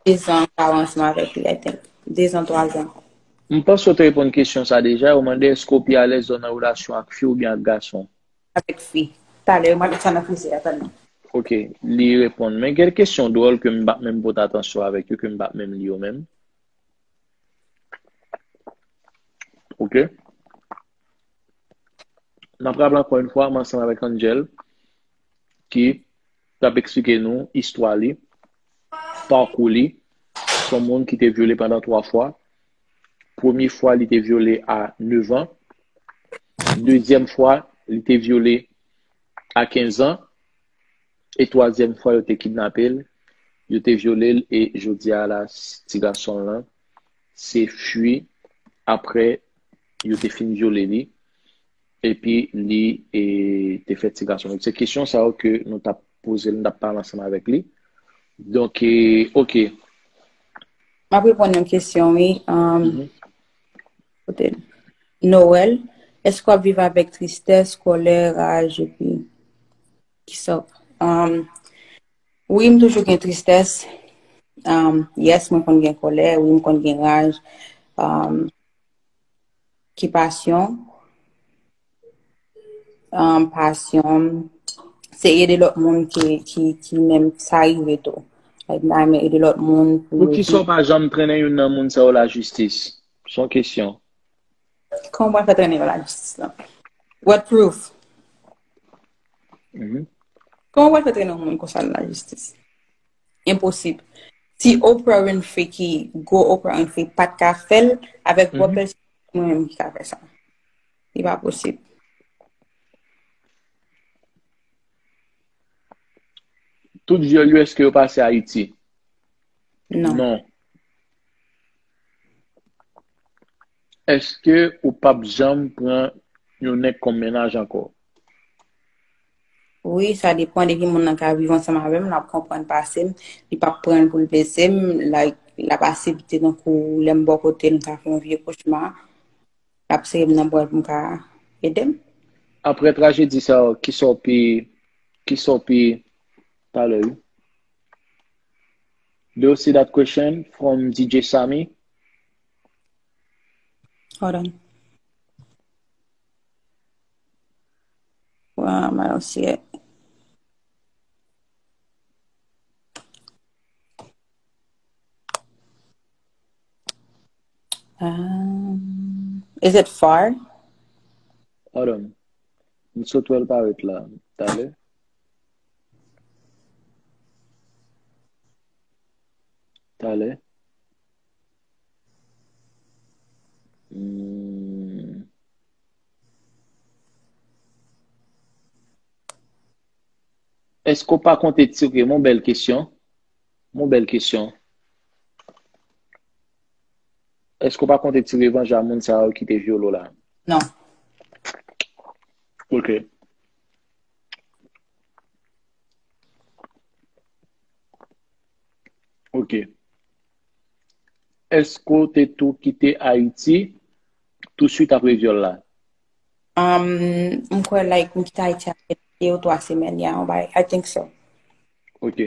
de zan m pa wè ansanm avèk li, I think. De zan, twa zan. M panse w te reponn kesyon sa deja. Ou mande èske w pi alèz lè w nan relasyon ak fi oubyen ak gason? Avèk fi. Talè, mwen met sa nan frize a, tann. Ok, li reponn. Men gen kesyon dwòl ke m pa menm pote atansyon avèk yo, ke m pa menm li yo menm. Ok? N ap raple ankò yon fwa, m ansanm avèk Angel, ki t ap eksplike nou istwa li, pakou li. Se yon moun ki te vyole pandan twa fwa. Premye fwa, li te vyole a nèf an. Dezyèm fwa, li te vyole a kenz an. E twazyèm fwa, yo te kidnape l, yo te vyole l, e jodi a la, ti gason l lan, se fwi apre yo te fin vyole li, epi li e, te fè ti gason. Donk, se kesyon sa yo ke nou t ap poze l, nou t ap pale ansanm avèk li. Donk, e, oke. M ap reponn yon kesyon, wi. Um, Mhm. Kote l? Noël, èske w ap viv avèk tristès, kòlè, raj, epi kisa? Um, wi, m toujou gen tristès. Um, yes, mwen konn gen kòlè. Wi, m konn gen raj. Um, ki pasyon? Um, pasyon, se ede lòt moun ki, ki, ki menm sa rive tou. Like, m ta renmen ede lòt moun pou yo Poukisa w pa janm trennen youn nan moun sa yo lajistis? Se yon kesyon. Kòman w pral fè trennen yo lajistis la? What proof? Mhm. Kòman w pral fè trennen yon moun konsa lajistis? Enposib. Si Oprah Winfrey ki gwo Oprah Winfrey pa t ka fè l avèk Mhm. gwo pèsonaj, mwen menm ki ka fè sa. Li pa posib. Tout vyòl yo, èske yo pase Ayiti? Non. Non. Èske ou p ap janm pran yon nèg kòm mennaj ankò? Wi, sa depann. Depi moun nan ka viv ansanm avè m, l ap konprann pase m, li p ap pran l pou l blese m, like, l ap aksepte tankou lè m bò kote l, m ka fè yon vye kochma, l ap sere m nan bra l pou m ka ede m. Apre trajedi sa yo, kisa w pi, kisa w pi, talè, wi. Do you see that question from D J Sammy? Hold on. Um, I don't see it. Um, is it far? Hold on. M sot wè l parèt la. Talè. Talè. Hmm. Èske w pa konte tire, mon bèl kesyon? Mon bèl kesyon. Èske w pa konte ti revanj a moun sa yo ki te vyole w la? Non. Ok. Ok. Èske w te tou kite Ayiti tou swit apre vyòl la? Um, m kwè, like, m kite Ayiti apre de ou twa semèn, yeah, yon bagay, I think so. Ok.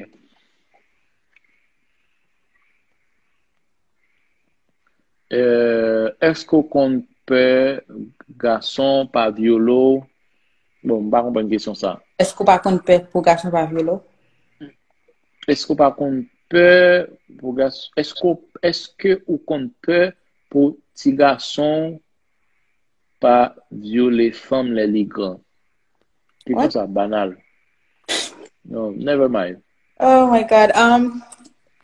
Euh, èske w konn pè gason pa vyole w? Bon, m pa konprann kesyon sa. Èske w pa konn pè pou gason pa vyole w? Èske w pa konn pè pou gason? Èske, èske ou konn pè pou ti gason pa vyole fanm lè li gran? Kesyon sa banal. Non, never mind. Oh my God. Um,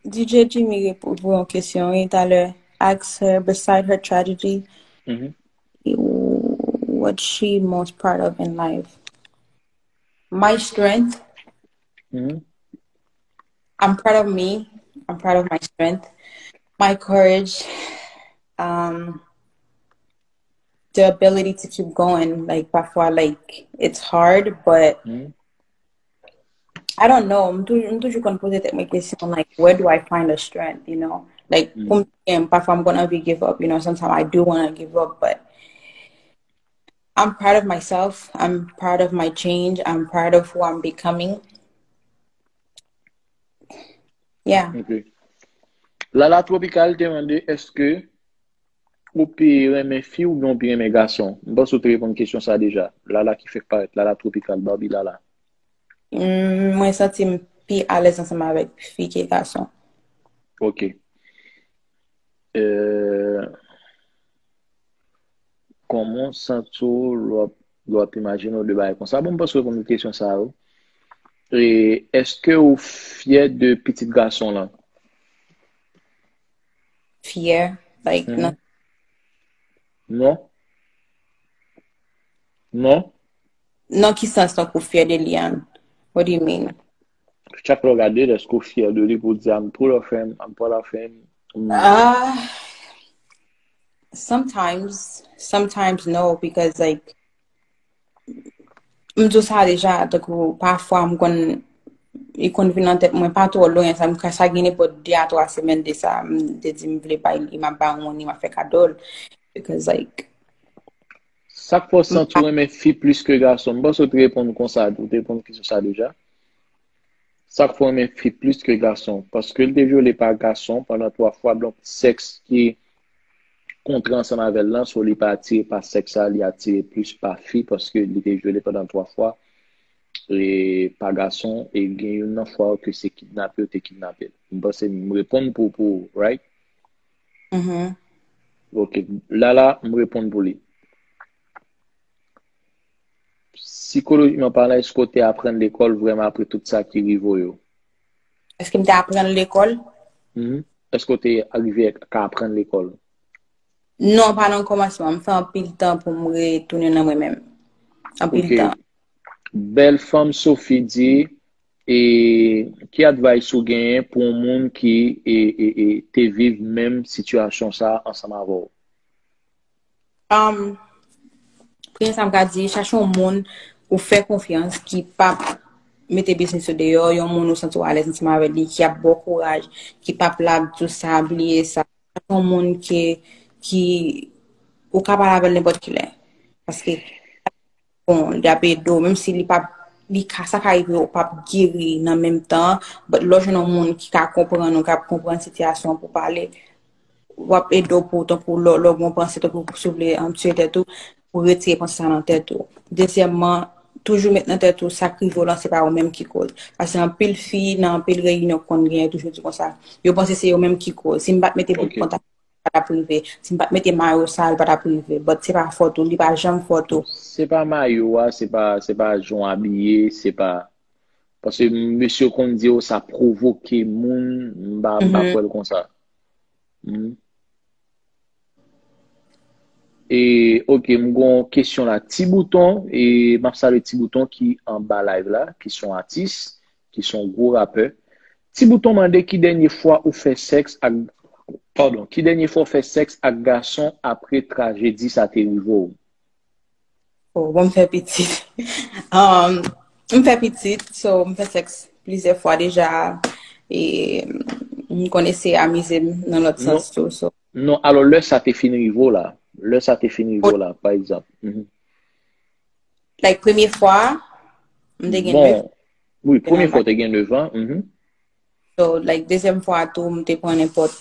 D J Jimmy reponn pou yon kesyon, wi, talè. Ask her, beside her tragedy, Mhm. what she most proud of in life? My strength. Mhm. I'm proud of me. I'm proud of my strength, my courage, um, the ability to keep going. Like, parfois, like, it's hard, but Mhm. I don't know. M tou- m toujou konn poze tèt mwen kesyon, like, where do I find the strength, you know? Like, Mm. pou m, parfois, m konn anvi give up, you know? Sometimes I do want to give up, but I'm proud of myself. I'm proud of my change. I'm proud of who I'm becoming. Yeah. Ok. Lala Tropical te mande, èske ou pi renmen fi oubyen ou pi renmen gason? M panse ou te reponn kesyon sa deja. Lala ki fèk parèt, Lala Tropical, Barbie Lala. Mm, mwen santi m pi alèz ansanm avèk fi ke gason. Ok. Euh, kòman w santi w lè w ap Lè w ap imajine w de bagay konsa. Bon, m panse w reponn kesyon sa yo. E, èske ou fyè de pitit gason lan? Fyè, like, Mhm. nan, Non? Non? nan ki sans tankou fyè de li an? What do you mean? Chak lè w gade l, èske w fyè de li pou w di, "I'm proud of him, I'm proud of him"? Mm. Ah, sometimes, sometimes no, because, like, m di w sa deja, tankou pafwa m konn, li konn vin nan tèt mwen pa twò lwen, sa, m ka, sa gen nenpòt de a twa semèn de sa, m te di m vle bay li, m ap bay yon moun, m ap fè kado l, because, like, Sa k fè w santi w renmen fi plis ke gason? M panse w te reponn konsa, ou te reponn kesyon sa deja. Sa k fè w renmen fi plis ke gason? Paske l te vyole pa gason pandan twa fwa, donk sèks ki kontre ansanm avè l lan, so li pa atire pa sèks sa, li atire plis pa fi, paske li te vyole pandan twa fwa e pa gason, e gen youn nan fwa yo ke se kidnape yo te kidnape l. M panse m reponn pou, pou, right? Mhm. Ok, Lala, m reponn pou li. Sikolojikman palan, èske w te aprann lekòl vrèman apre tout sa ki rive w yo? Èske m te aprann lekòl? Mhm. Èske w te rive ka aprann lekòl? Non, pa nan kòmansman. M fè anpil tan pou m retounen nan mwen menm. Anpil Ok. Tan. Bèl fanm Sophie di, e, ki advice ou genyen pou yon moun ki e, e, e, te viv menm sitiyasyon sa ansanm avè w? Um, premye sa m ka di, chache yon moun ou fè konfyans ki p ap mete biznis ou deyò, yon moun ou santi w alèz ansanm avè li, ki ap ba w kouraj, ki p ap la ap di w sa, bliye sa. Chache yon moun ki, ki ou ka pale avè l nenpòt ki lè. Paske bon, li ap ede w, menm si li p ap, li ka, sa ka rive ou p ap geri nan menm tan, but lè w jwenn yon moun ki ka konprann ou, k ap konprann sitiyasyon pou pale, w ap ede w pou, tankou lè, lè w gen yon panse, tankou si w vle, um, tiye tèt ou, pou retire panse sa nan tèt ou. Dezyèmman, toujou met nan tèt ou sa k rive w lan, se pa ou menm ki koz. Paske anpil fi, nan anpil reyinyon konn gen, yo toujou di konsa, yo panse se yo menm ki koz. Si m pa t mete bout Ok. pantalon pa t ap rive. Si m pa t mete mayo sa, l pa t ap rive. But se pa fòt ou, li pa janm fòt ou. Se pa mayo a, se pa, se pa jan w abiye, se pa. Paske mesye konn di yo sa pwovoke moun, m pa, m pa Mhm. kwè l konsa. Mhm. E, ok, m gon kesyon la. Ti Bouton, e m ap salye Ti Bouton ki anba live la, ki se yon atis, ki se yon gwo rapè. Ti Bouton mande ki dènye fwa ou fè sèks ak, padon, ki dènye fwa ou fè sèks ak gason apre trajedi sa te rive w? Oh, bon, m fè pitit. Um, m fè pitit, so m fè sèks plizyè fwa deja. E m konn eseye amize m nan lòt Non. Sans tou. So. Non, alò lè sa te fin rive w la, lè sa te fin rive w la, pa egzanp. Mhm. Like, premye fwa, m te gen nèf. Bon, wi, premye fwa w te gen nèf an. Mhm. So, like, dezyèm fwa tou, m te pran nenpòt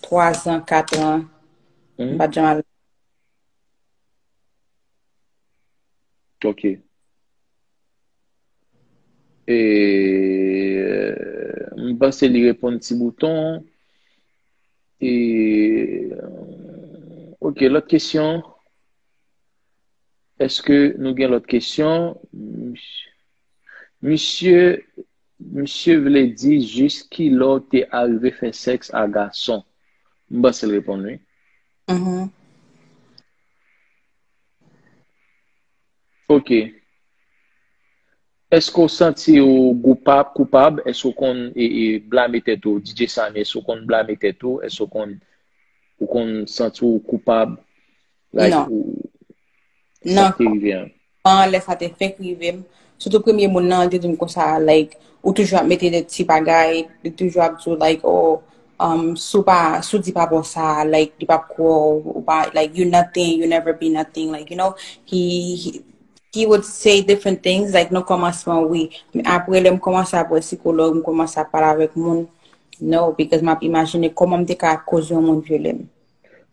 twa zan, kat an. Mhm. M pa t janm al. Ok. E, m panse li reponn Ti Bouton. E, ok, lòt kesyon. Èske nou gen lòt kesyon? Misye, misye vle di jis ki lè w te arive fè sèks a gason. M panse l reponn wi. Mhm. Ok. Èske w santi w koupab, koupab? Èske w konn e, e, blame tèt ou? D J Samy, èske w konn blame tèt ou? Èske w konn, ou konn santi w koupab? Like, Non. Ou, Non. Sa k te rive an? An, lè sa te fenk rive m, sitou premye moun nan te di m konsa, like, ou toujou ap mete de ti bagay, li toujou ap di w, like, oh, um, si w pa, si w di pa bò sa, like, li p ap kwè w, ou pa, like, you nothing, you never be nothing, like, you know, he, he, he would say different things, like, nan kòmansman, wi. Men apre, lè m kòmanse ap wè sikològ, m kòmanse ap pale avèk moun, no, because m ap imajine kòman m te ka koz yon moun vyole m.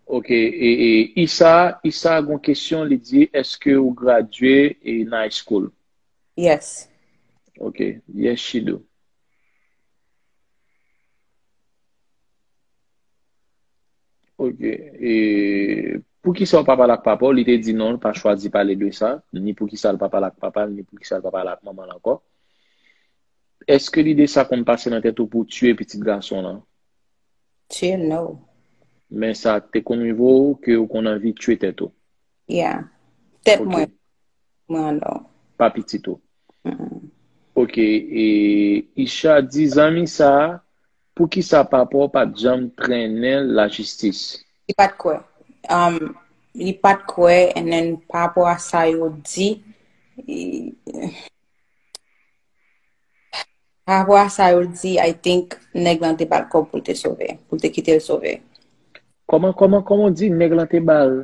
Ok, e, e, Isa, Isa gon kesyon, li di, èske ou gradye e, nan high school? Yes. Ok, yes, she do. Ok, e, Poukisa w pa pale ak papa w? Li te di non, l pa chwazi pale de sa, ni poukisa l pa pale ak papa l, ni poukisa l pa pale ak manman l ankò. Èske lide sa konn pase nan tèt ou pou w tiye pitit gason w lan? Tiye, no. Men sa te konn rive w ke w konn anvi tiye tèt ou? Yeah. Tèt mwen. Mwen, non. Pa pitit ou? Ok, e Isha di zanmi sa, poukisa papa w pa t janm trennen l lajistis? Li pa t kwè. Um, li pa t kwè, and then pa rapò a sa yo di, pa rapò a sa yo di, I think nèg lan te ba l kòb pou l te sove, pou l te kite l sove. Kòman, kòman, kòman w di nèg lan te ba l,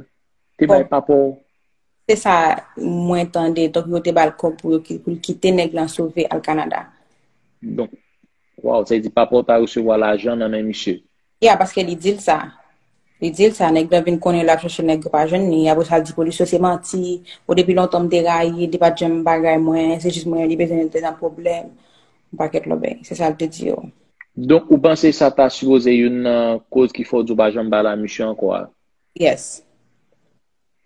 te bay papa w? Se sa mwen tande, donk yo te ba l kòb pou yo ki-, pou l kite nèg lan sove al Kanada. Donk, waw, sa vle di papa w ta resevwa lajan nan men misye. Yeah, paske li di l sa. Li di l sa, nèg lan vin konnen l ap chèche nèg yo pa jwenn li. Apre sa, l di polis yo se manti. O, depi lontan m te rayi, li pa t janm bagay mwen, se jis mwen li bezwen te nan pwoblèm. Yon pakèt lòt bagay. Se sa l te di yo. Donk, ou panse sa ta sipoze youn nan koz ki fè w di w pa janm pale a misye ankò a? Yes.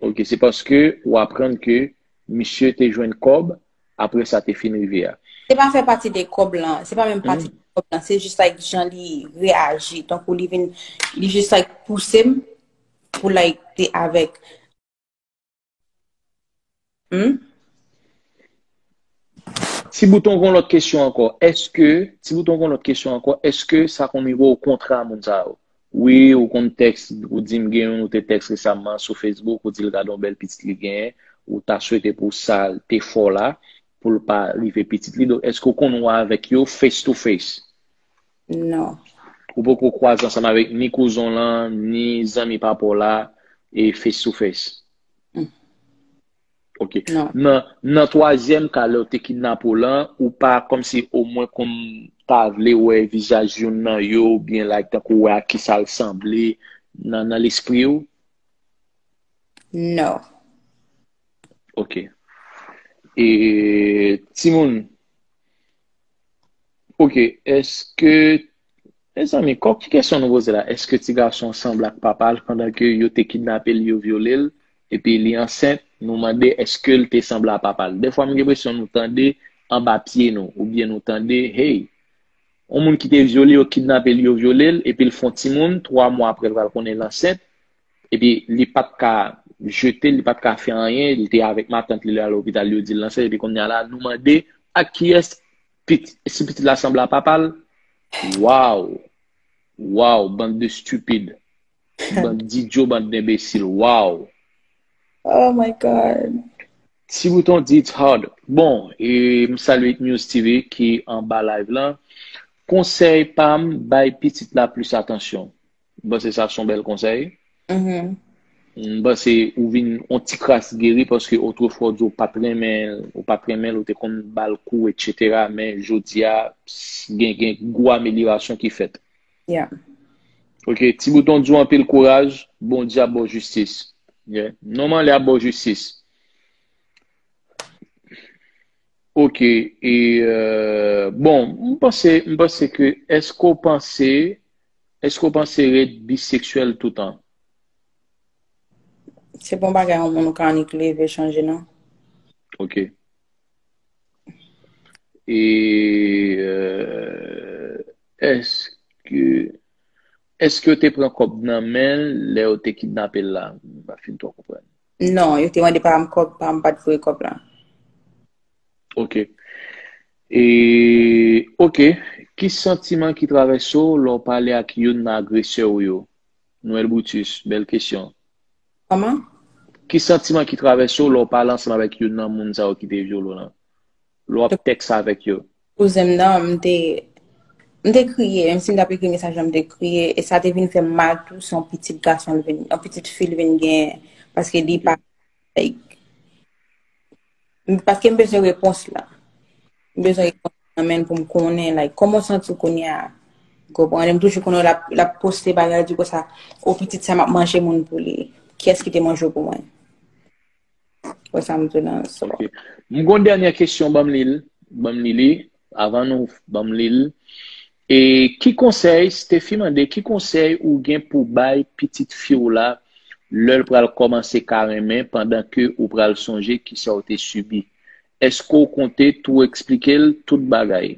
Ok, se paske w aprann ke misye te jwenn kòb, apre sa te fin rive a. Se pa fè pati de kòb lan, se pa menm pati de kòb lan, se jis like jan li reyaji. Tankou li vin, li jis like pouse m pou like te avèk. Hmm? Ti Bouton gon lòt kesyon ankò. Èske, Ti Bouton gon lòt kesyon ankò, èske sa konn rive w kontra moun sa yo? Wi, ou konn tèks, ou di m gen youn, ou te tèks resaman sou Facebook, ou di l gade yon bèl pitit li genyen, ou ta swete pou sa l te fè w la, pou l pa rive pitit li. Donk, èske w konn wè avèk yo face to face? Non. Ou poko kwaze ansanm avèk ni kouzon lan, ni zanmi papa w la, e face to face? Ok. Nan, nan twazyèm ka, lè yo te kidnape w lan, ou pa kòmsi omwen konn ta vle wè vizaj youn nan yo, oubyen like tankou wè a kisa l sanble nan, nan lespri w? Non. Ok. E, timoun, ok, èske, mezanmi, kòk ki kesyon nou poze la? Èske ti gason an sanble ak papa l pandan ke yo te kidnape l, yo vyole l, epi li ansent? Nou mande èske l te sanble a papa l. Dèfwa m gen enpresyon nou tande anba pye nou, oubyen nou tande, hey, yon moun ki te vyole, yo kidnape l, yo vyole l, epi l fè yon timoun, twa mwa apre l pral konnen l ansent, epi li pa t ka jete l, li pa t ka fè anyen, li te avèk matant li, li al lopital, yo di l ansent, epi kounye a la, nou mande ak kiyès pit-, si pitit la sanble a papa l? Waw! Waw, bann de stupid! Bann didyo, bann denbesil, waw! Oh my God. Ti Bouton di it's hard. Bon, e m salye News T V ki anba live lan. Konsèy pa m, bay pitit la plis atansyon. M panse sa se yon bèl konsèy. M panse ou vin yon ti kras geri paske otrefwa w di w pa t renmen, ou pa t renmen l, ou te konn ba l kou, etsetera. Men jodi a, gen, gen gwo amelyorasyon ki fèt. Yeah. Ok, Ti Bouton di w anpil kouraj, Bondye ap ba w jistis. Yeah. Nòmalman, li ap ba w jistis. Ok, e, euh, bon, m panse, m panse ke, èske w panse, èske w panse ret biseksyèl toutan? Se pa yon bagay yon moun ou ka annik leve chanje, non. Ok. E, euh, èske, èske yo te pran kòb nan men l lè yo te kidnape l la? M pa fin twò konprann. Non, yo te mande pa m kòb, pa m pa t voye kòb la. Ok. E, ok. Ki santiman ki travèse w lè w pale ak youn nan agresè w yo? Noël Brutus, bèl kesyon. Kòman? Ki santiman ki travèse w lè w pale ansanm avèk youn nan moun sa yo ki te vyole w lan? Lè w ap tèks avèk yo? Kouzen m nan, m te, m te kriye, menm si m t ap ekri mesaj lan, m te kriye, e sa te vin fè m mal tou, se yon pitit gason l vin, yon pitit fi l vin genyen, paske li pa, like, m, paske m bezwen repons la. M bezwen repons nan men l pou m konnen, like, kòman w santi w kounye a. Ou konprann? M toujou konnen l ap, l ap poste bagay, di konsa, o pitit sa m ap manje moun pou li. Kiyès ki te manje w pou mwen? Wè sa m di w lan, so. Ok. M gon dènyè kesyon, ban m li l. Ban m li li. Avan nou, ban m li l. E ki konsèy, Stephy mande, ki konsèy ou gen pou bay pitit fi w la lè l pral kòmanse ka renmen pandan ke ou pral sonje kisa w te sibi. Èske w konte tou eksplike l tout bagay?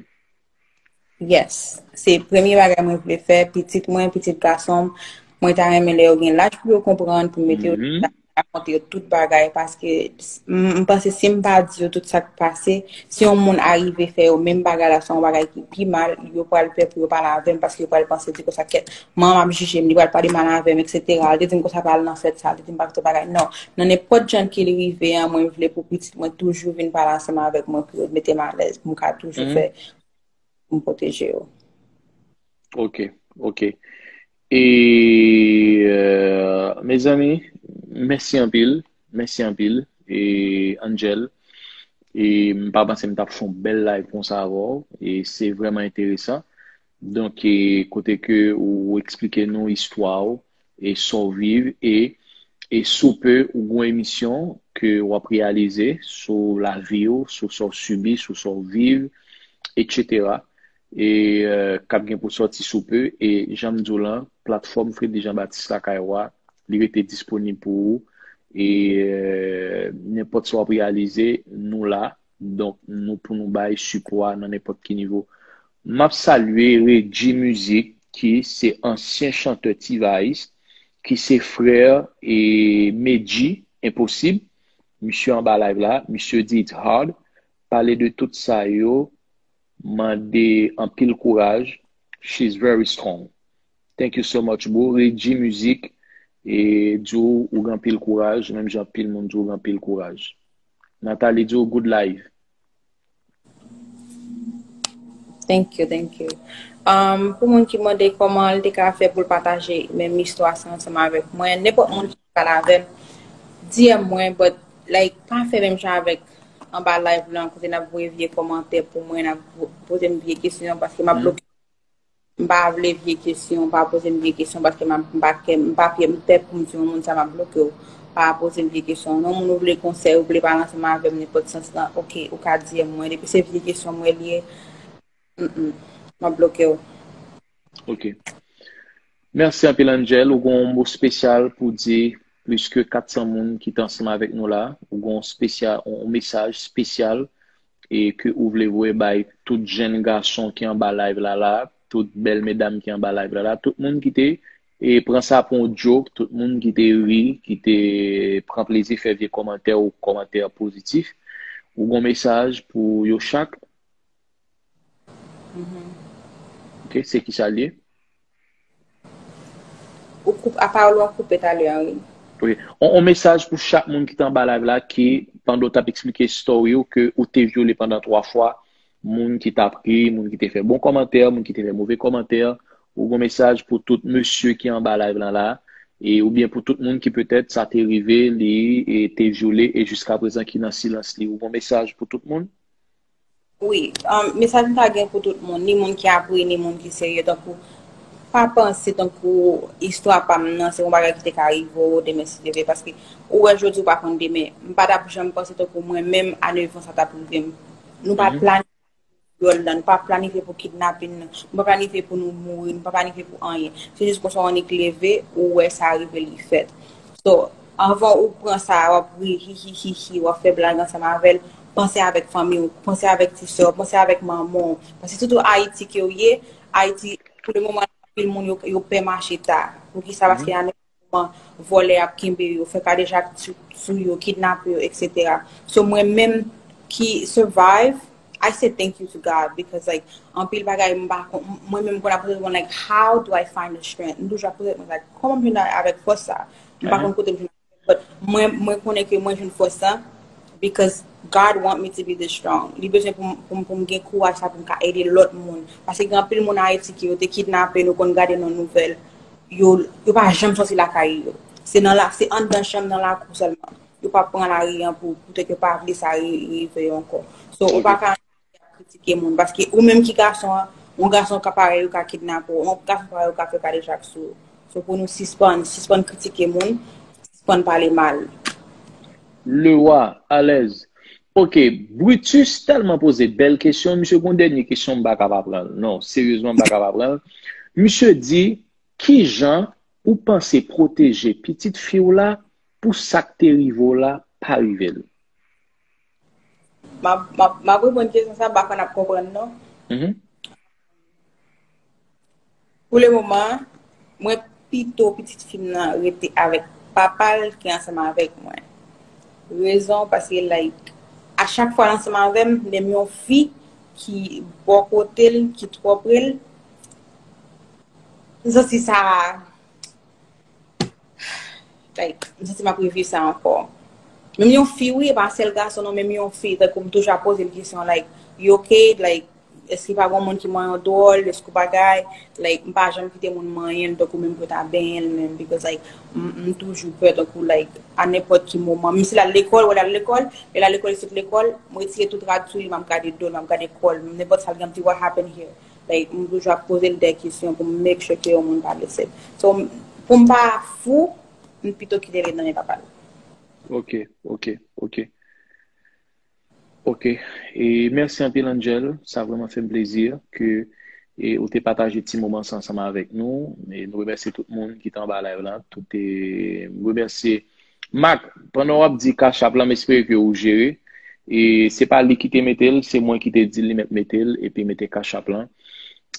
Yes. Se premye bagay mwen vle fè. Pitit mwen, pitit gason m, mwen ta renmen lè yo gen laj pou yo konprann, pou m mete yo rakonte yo tout bagay, paske m, m panse si m pa di yo tout sa k pase, si yon moun arive fè yo menm bagay la, se yon bagay ki pi mal, yo pral pè pou yo pale avè m, paske yo pral panse di konsa kèt, manman m ap jije m, li pral pale mal avè m, etsetera. Li te di m konsa pral nan fèt sa, li te di m pa fè bagay. Non, nan nenpòt jan ke li rive an, mwen vle pou pitit mwen toujou vin pale ansanm avèk mwen pou yo mete m alèz, pou m ka toujou fè, pou m pwoteje yo. Ok, ok. E, euh, mezanmi, mèsi anpil, mèsi anpil, e Angel. E m pa panse m t ap fè yon bèl live konsa avè w. E se vrèman enteresan. Donk, e, kote ke ou eksplike nou istwa w, e sa w viv, e, e sou pe ou gon emisyon ke w ap reyalize sou lavi w, sou sa w sibi, sou sa w viv, etsetera. E, euh, k ap gen pou sòti sou pe, e jan m di w lan, platfòm Fredly Jean Baptiste Lakay Wa, li rete disponib pou ou, e, euh, nenpòt sa w ap reyalize, nou la. Donk, nou pou nou bay sipò a nan nenpòt ki nivo. M ap salye Reggie Music, ki se ansyen chantè T-Vice, ki se frè e Medjy Enposib. Misye anba live la, misye di it's hard. Pale de tout sa yo, mande anpil kouraj. She's very strong. Thank you so much, bro. Reggie Music, e di w ou gen anpil kouraj, menm jan anpil moun di w ou gen anpil kouraj. Nathalie di w good live. Thank you, thank you. Um, pou moun ki mande kòman l te ka fè pou l pataje menm istwa sa ansanm avèk mwen, nenpòt moun ki pale avè m, D M mwen, but, like, pa fè menm jan avèk anba live lan, kote n ap voye vye kòmantè pou mwen, n ap vo- poze m vye kesyon, paske m ap bloke. M pa vle vye kesyon, pa poze m vye kesyon, paske m ap- m pa kè, m pa pè, m pè pou m di yon moun sa m ap bloke w. Pa poze m vye kesyon. Non, moun ou vle konsèy, ou vle pale ansanm avè m nenpòt sans lan, ok, ou ka D M mwen. Depi se vye kesyon mwen li ye, mm, mm, m ap bloke w. Ok. Mèsi anpil, Angel. Ou gon mo espesyal pou di plis ke kat san moun ki te ansanm avèk nou la? Ou gon espesyal, yon mesaj espesyal e ke ou vle voye bay tout jèn gason ki anba live la la, tout bèl medam ki anba live la la, tout moun ki te e pran sa pou yon joke, tout moun ki te ri, ki te pran plezi fè vye kòmantè ou kòmantè pozitif? Ou gon mesaj pou yo chak? Ok, se kisa l ye? Ou koup, a pawòl ou an koupe talè a, wi. Ok. On, on mesaj pou chak moun ki te anba live la, ki, pandan w t ap eksplike story ou, ke ou te vyole pandan twa fwa, moun ki t ap ri, moun ki te fè bon kòmantè, moun ki te fè move kòmantè, ou gon mesaj pou tout mesye ki anba live lan la, e oubyen pou tout moun ki petèt sa te rive li e te vyole e jiskaprezan ki nan silans li, ou gon mesaj pou tout moun? Wi, um, mesaj m ta gen pou tout moun, ni moun ki ap ri, ni moun ki serye, tankou, pa panse tankou istwa pa m nan se yon bagay ki te ka rive w demen si Dye vle, paske ou wè jodi ou pa konn demen. M pa t ap janm panse tankou mwen menm a nèf an sa t ap rive m. Nou pa planifye vyòl nan, nou pa planifye pou kidnapin nan, nou pa planifye pou nou mouri, nou pa planifye pou anyen. Se jis konsa w annik leve, ou wè sa rive li fèt. So, anvan ou pran sa, w ap ri, hi, hi, hi, hi, w ap fè blag ansanm avè l, panse avèk fanmi w, panse avèk ti sè w, panse avèk manman w. Paske sitou Ayiti ke w ye, Ayiti, pou le moman, anpil moun yo, yo pè mache ta. Poukisa? Paske a nenpòt moman, vòlè ap kenbe yo, fè kadejak sou, sou yo, kidnape yo, etsetera. So, mwen menm ki survive, I say thank you to God, because, like, anpil bagay m pa kon, mwen menm m konn ap poze mwen, like, how do I find the strength? M toujou ap poze mwen, like, kòman m jwenn avèk fòs sa? M pa konn kote m jwenn, but mwen, mwen konnen ke mwen jwenn fòs sa because God want me to be this strong. Li bezwen pou m, pou m, pou m gen kouraj sa pou m ka ede lòt moun. Paske gen anpil moun Ayiti ke yo te kidnape, nou konn gade nan nouvèl, yo, yo pa janm sòti lakay yo. Se nan la, se anndan chanm, nan lakou sèlman. Yo pa pran lari an pou, poutèt yo pa vle sa ri- rive yo ankò. So, ou pa ka kritike moun. Paske ou menm ki gason an, yon gason ka parèy ou ka kidnape w, yon gason parèy ou ka fè kadejak sou ou. So, pou nou sispann, sispann kritike moun, sispann pale mal. Lewa, alèz. Ok, Brutus tèlman poze bèl kesyon, misye gon dènye kesyon m pa ka pa pran l. Non, seryezman m pa ka pa pran l. Misye di, kijan ou panse pwoteje pitit fi w la pou sa k te rive w la pa rive l? M ap, m ap, m ap reponn kesyon sa, m pa konn ap konprann non. Mhm. Pou le moman, mwen pito pitit fi m nan rete avèk papa l ke ansanm avèk mwen. Rezon, paske, like, a chak fwa l ansanm avè m, menm yon fi ki bò kote l, ki twò pre l, m santi sa, like, m santi m ap reviv sa ankò. Menm yon fi, wi, e pa sèl gason, non, menm yon fi, tankou m toujou ap poze l kesyon, like, you okay? Like, èske pa gen moun ki manyen w dwòl, èske w bagay, like, m pa janm kite moun manyen l tankou menm pou ta benyen l menm, because, like, m, m toujou pè tankou, like, a nenpòt ki moman, menm si l al lekòl, wè l al lekòl, lè l al lekòl, li sot lekòl, m retire tout rad sou li, m ap gade do l, m ap gade kò l, nenpòt sa l gen, m di, what happened here? Like, m toujou ap poze l de kesyon pou m make sure ke yon moun pa blese l. So, pou m pa fou, m pito kite l nan men papa l. Ok, ok, ok. Ok. E mèsi anpil, Angel. Sa vrèman fè m plezi ke e, ou te pataje ti moman sa ansanm avèk nou. E nou remèsye tout moun ki te anba live la. Tout e, m remèsye Mak, pandan w ap di Cash App lan, m espere ke ou jere. E se pa li ki te mete l, se mwen ki te di li mèt mete l, epi mete Cash App lan.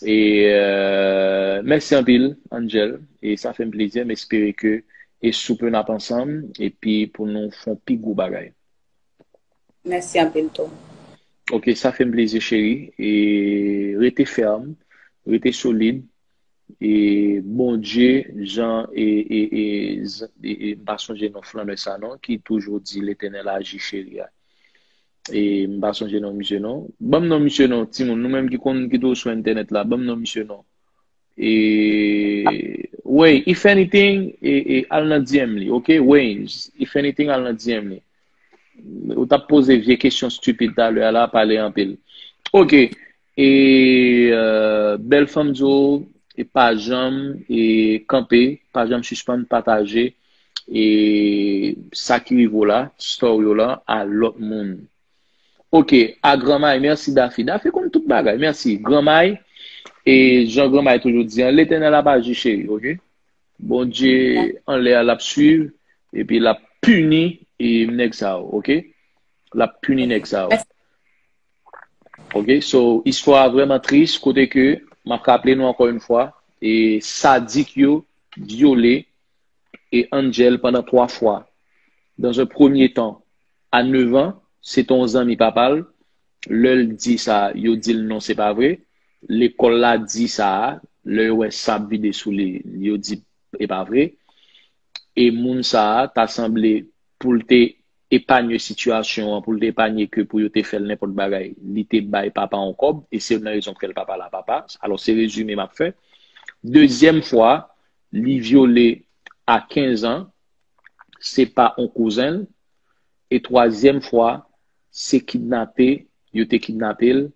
E euh, mèsi anpil, Angel. E sa fè m plezi. M espere ke e soupe n ap ansanm, epi pou nou fè yon pi gwo bagay. Mèsi anpil tou. Ok, sa fè m plezi, cheri. E rete fèm, rete solid. E Bondye, jan e, e, e, e, e m pa sonje non flannè sa non, ki toujou di Letènèl aji, cheri a. E m pa sonje non misye non. Ban m non misye non, timoun, nou menm ki konn, ki toujou sou entènèt la, ban m non misye non. E Wayne, if anything, e, e al nan D M li, ok? Wayne, if anything, al nan D M li. Ou t ap poze vye kesyon stupid talè a la, pale anpil. Ok, e euh, bèl fanm di w, e pa janm e kanpe, pa janm sispann pataje e sa ki rive w la, story w la a lòt moun. Ok, a Granmay, mèsi Dafi. Dafi konn tout bagay, mèsi. Granmay, e jan Granmay toujou di an, Letènèl ap aji, cheri, ok? Bondye anlè a l ap swiv, epi l ap pini e nèg sa yo, ok? L ap pini nèg sa yo. Ok, so istwa a vrèman tris, kote ke, m ap raple nou ankò yon fwa, e sadik yo vyole e Angel pandan twa fwa. Dans un premier temps, a nèf an, se te yon zanmi papa l, lè l di sa, yo di l non, se pa vre. Lekòl la di sa, lè yo wè sa ap vide sou li, yo di e pa vre. E moun sa a ta sanble pou l te epanye sitiyasyon an, pou l te epanye ke pou yo te fè l nenpòt bagay, li te bay papa yon kòb, e se youn nan rezon k fè l pa pale a papa. Alò, se rezime m ap fè. Dezyèm fwa, li vyole a kenz an, se pa yon kouzen l. E twazyèm fwa, se kidnape, yo te kidnape l,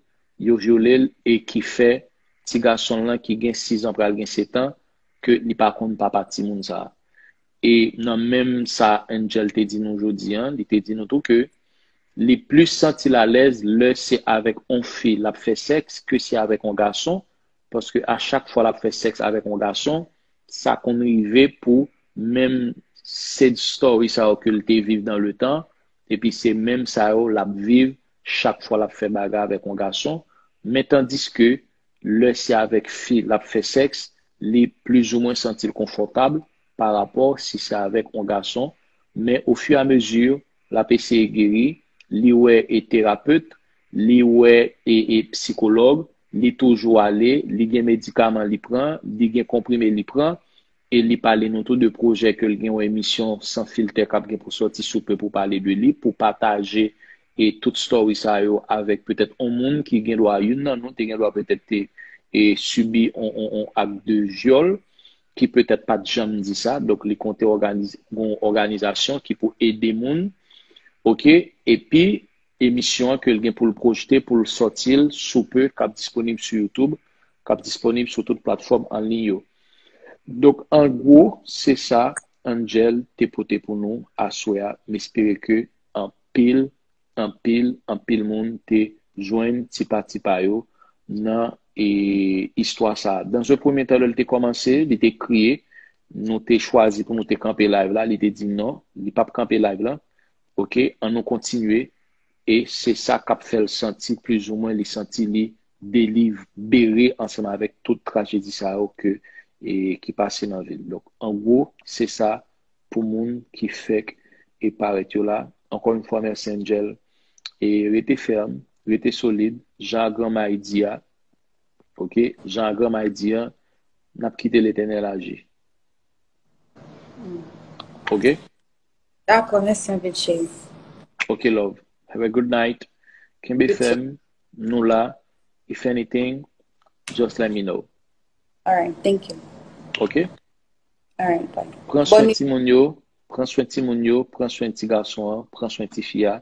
yo vyole l, e ki fè ti gason l lan ki gen sis an pral gen sèt an, ke li pa konn papa timoun sa a. E nan menm sa Angel te di nou jodi an, li te di nou tou ke li plis santi l alèz lè se avèk yon fi l ap fè sèks ke si avèk yon gason, paske a chak fwa l ap fè sèks avèk yon gason, sa konn rive pou menm sad story sa yo ke l te viv dans le temps, epi se menm sa yo l ap viv chak fwa l ap fè bagay avèk yon gason, men tandiske lè se avèk fi l ap fè sèks, li plizoumwen santi l konfòtab pa rapò si se avèk yon gason, men ofiramezi l ap eseye geri, li wè e terapet, li wè e, e sikològ, li toujou ale, li gen medikaman li pran, li gen konprime li pran, e li pale nou tou de pwojè ke l gen yon emisyon San Filtè k ap gen pou sòti sou pe pou pale de li, pou pataje e tout story sa yo avèk petèt yon moun ki gen dwa, youn nan nou te gen dwa petèt te e sibi yon, yon, yon ak de vyòl ki petèt pa t janm di sa. Donk, li konte òganiz, yon òganizasyon ki pou ede moun. Ok? Epi, emisyon an ke l gen pou l pwojte, pou l sòti l sou pe, k ap disponib sou YouTube, k ap disponib sou tout platfòm an liy yo. Donk, an gwo, se sa Angel te pote pou nou aswè a. M espere ke anpil, anpil, anpil moun te jwenn ti pati pa yo nan e, istwa sa a. Dans un premier temps, lè l te kòmanse, li te kriye, nou te chwazi pou nou te kanpe live la, li te di non, li p ap kanpe live la. Oke, ann nou kontinye. E se sa k ap fè l santi plizoumwen li santi li delibere ansanm avèk tout trajedi sa yo ke, e, ki pase nan vi l. Donk, an gwo, se sa pou moun ki fèk e parèt yo la. Ankò yon fwa, mèsi Angel. E rete fèm, rete solid, jan Granmay di a. Oke? Jan Granmay di a, n ap kite Letènèl aji. Oke? Dakò, mèsi anpil, cheri. Oke, love. Have a good night. Kenbe fèm, nou la. If anything, just let me know. Alright, thank you. Oke? Alright, bye. Pran swen timoun yo, pran swen timoun yo, pran swen ti gason an, pran swen ti fi a,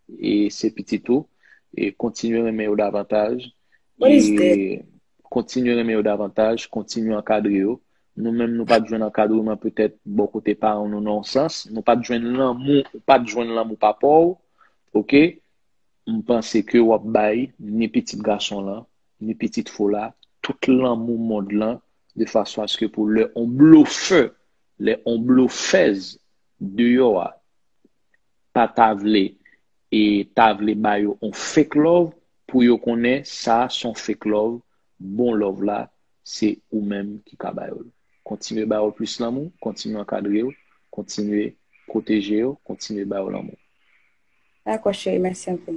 e se pitit ou, e kontinye renmen yo davantaj, What is e kontinye renmen yo davantaj, kontinye ankadre yo. Nou menm nou pa t jwenn ankadreman petèt bò kote paran nou nan yon sans, nou pa t jwenn lanmou, ou pa t jwenn lanmou papa w, oke? M panse ke w ap bay ni pitit gason lan, ni pitit fi w la, tout lanmou mond lan, de fason aske pou lè on blofè, lè on blofèz deyò a, pa ta vle, e ta vle ba yo on fake love, pou yo konnen sa se on fake love, bon love la, se ou menm ki ka ba yo l. Kontinye ba yo plis lanmou, kontinye ankadre yo, kontinye pwoteje yo, kontinye ba yo lanmou. Dakò, cheri, mèsi anpil.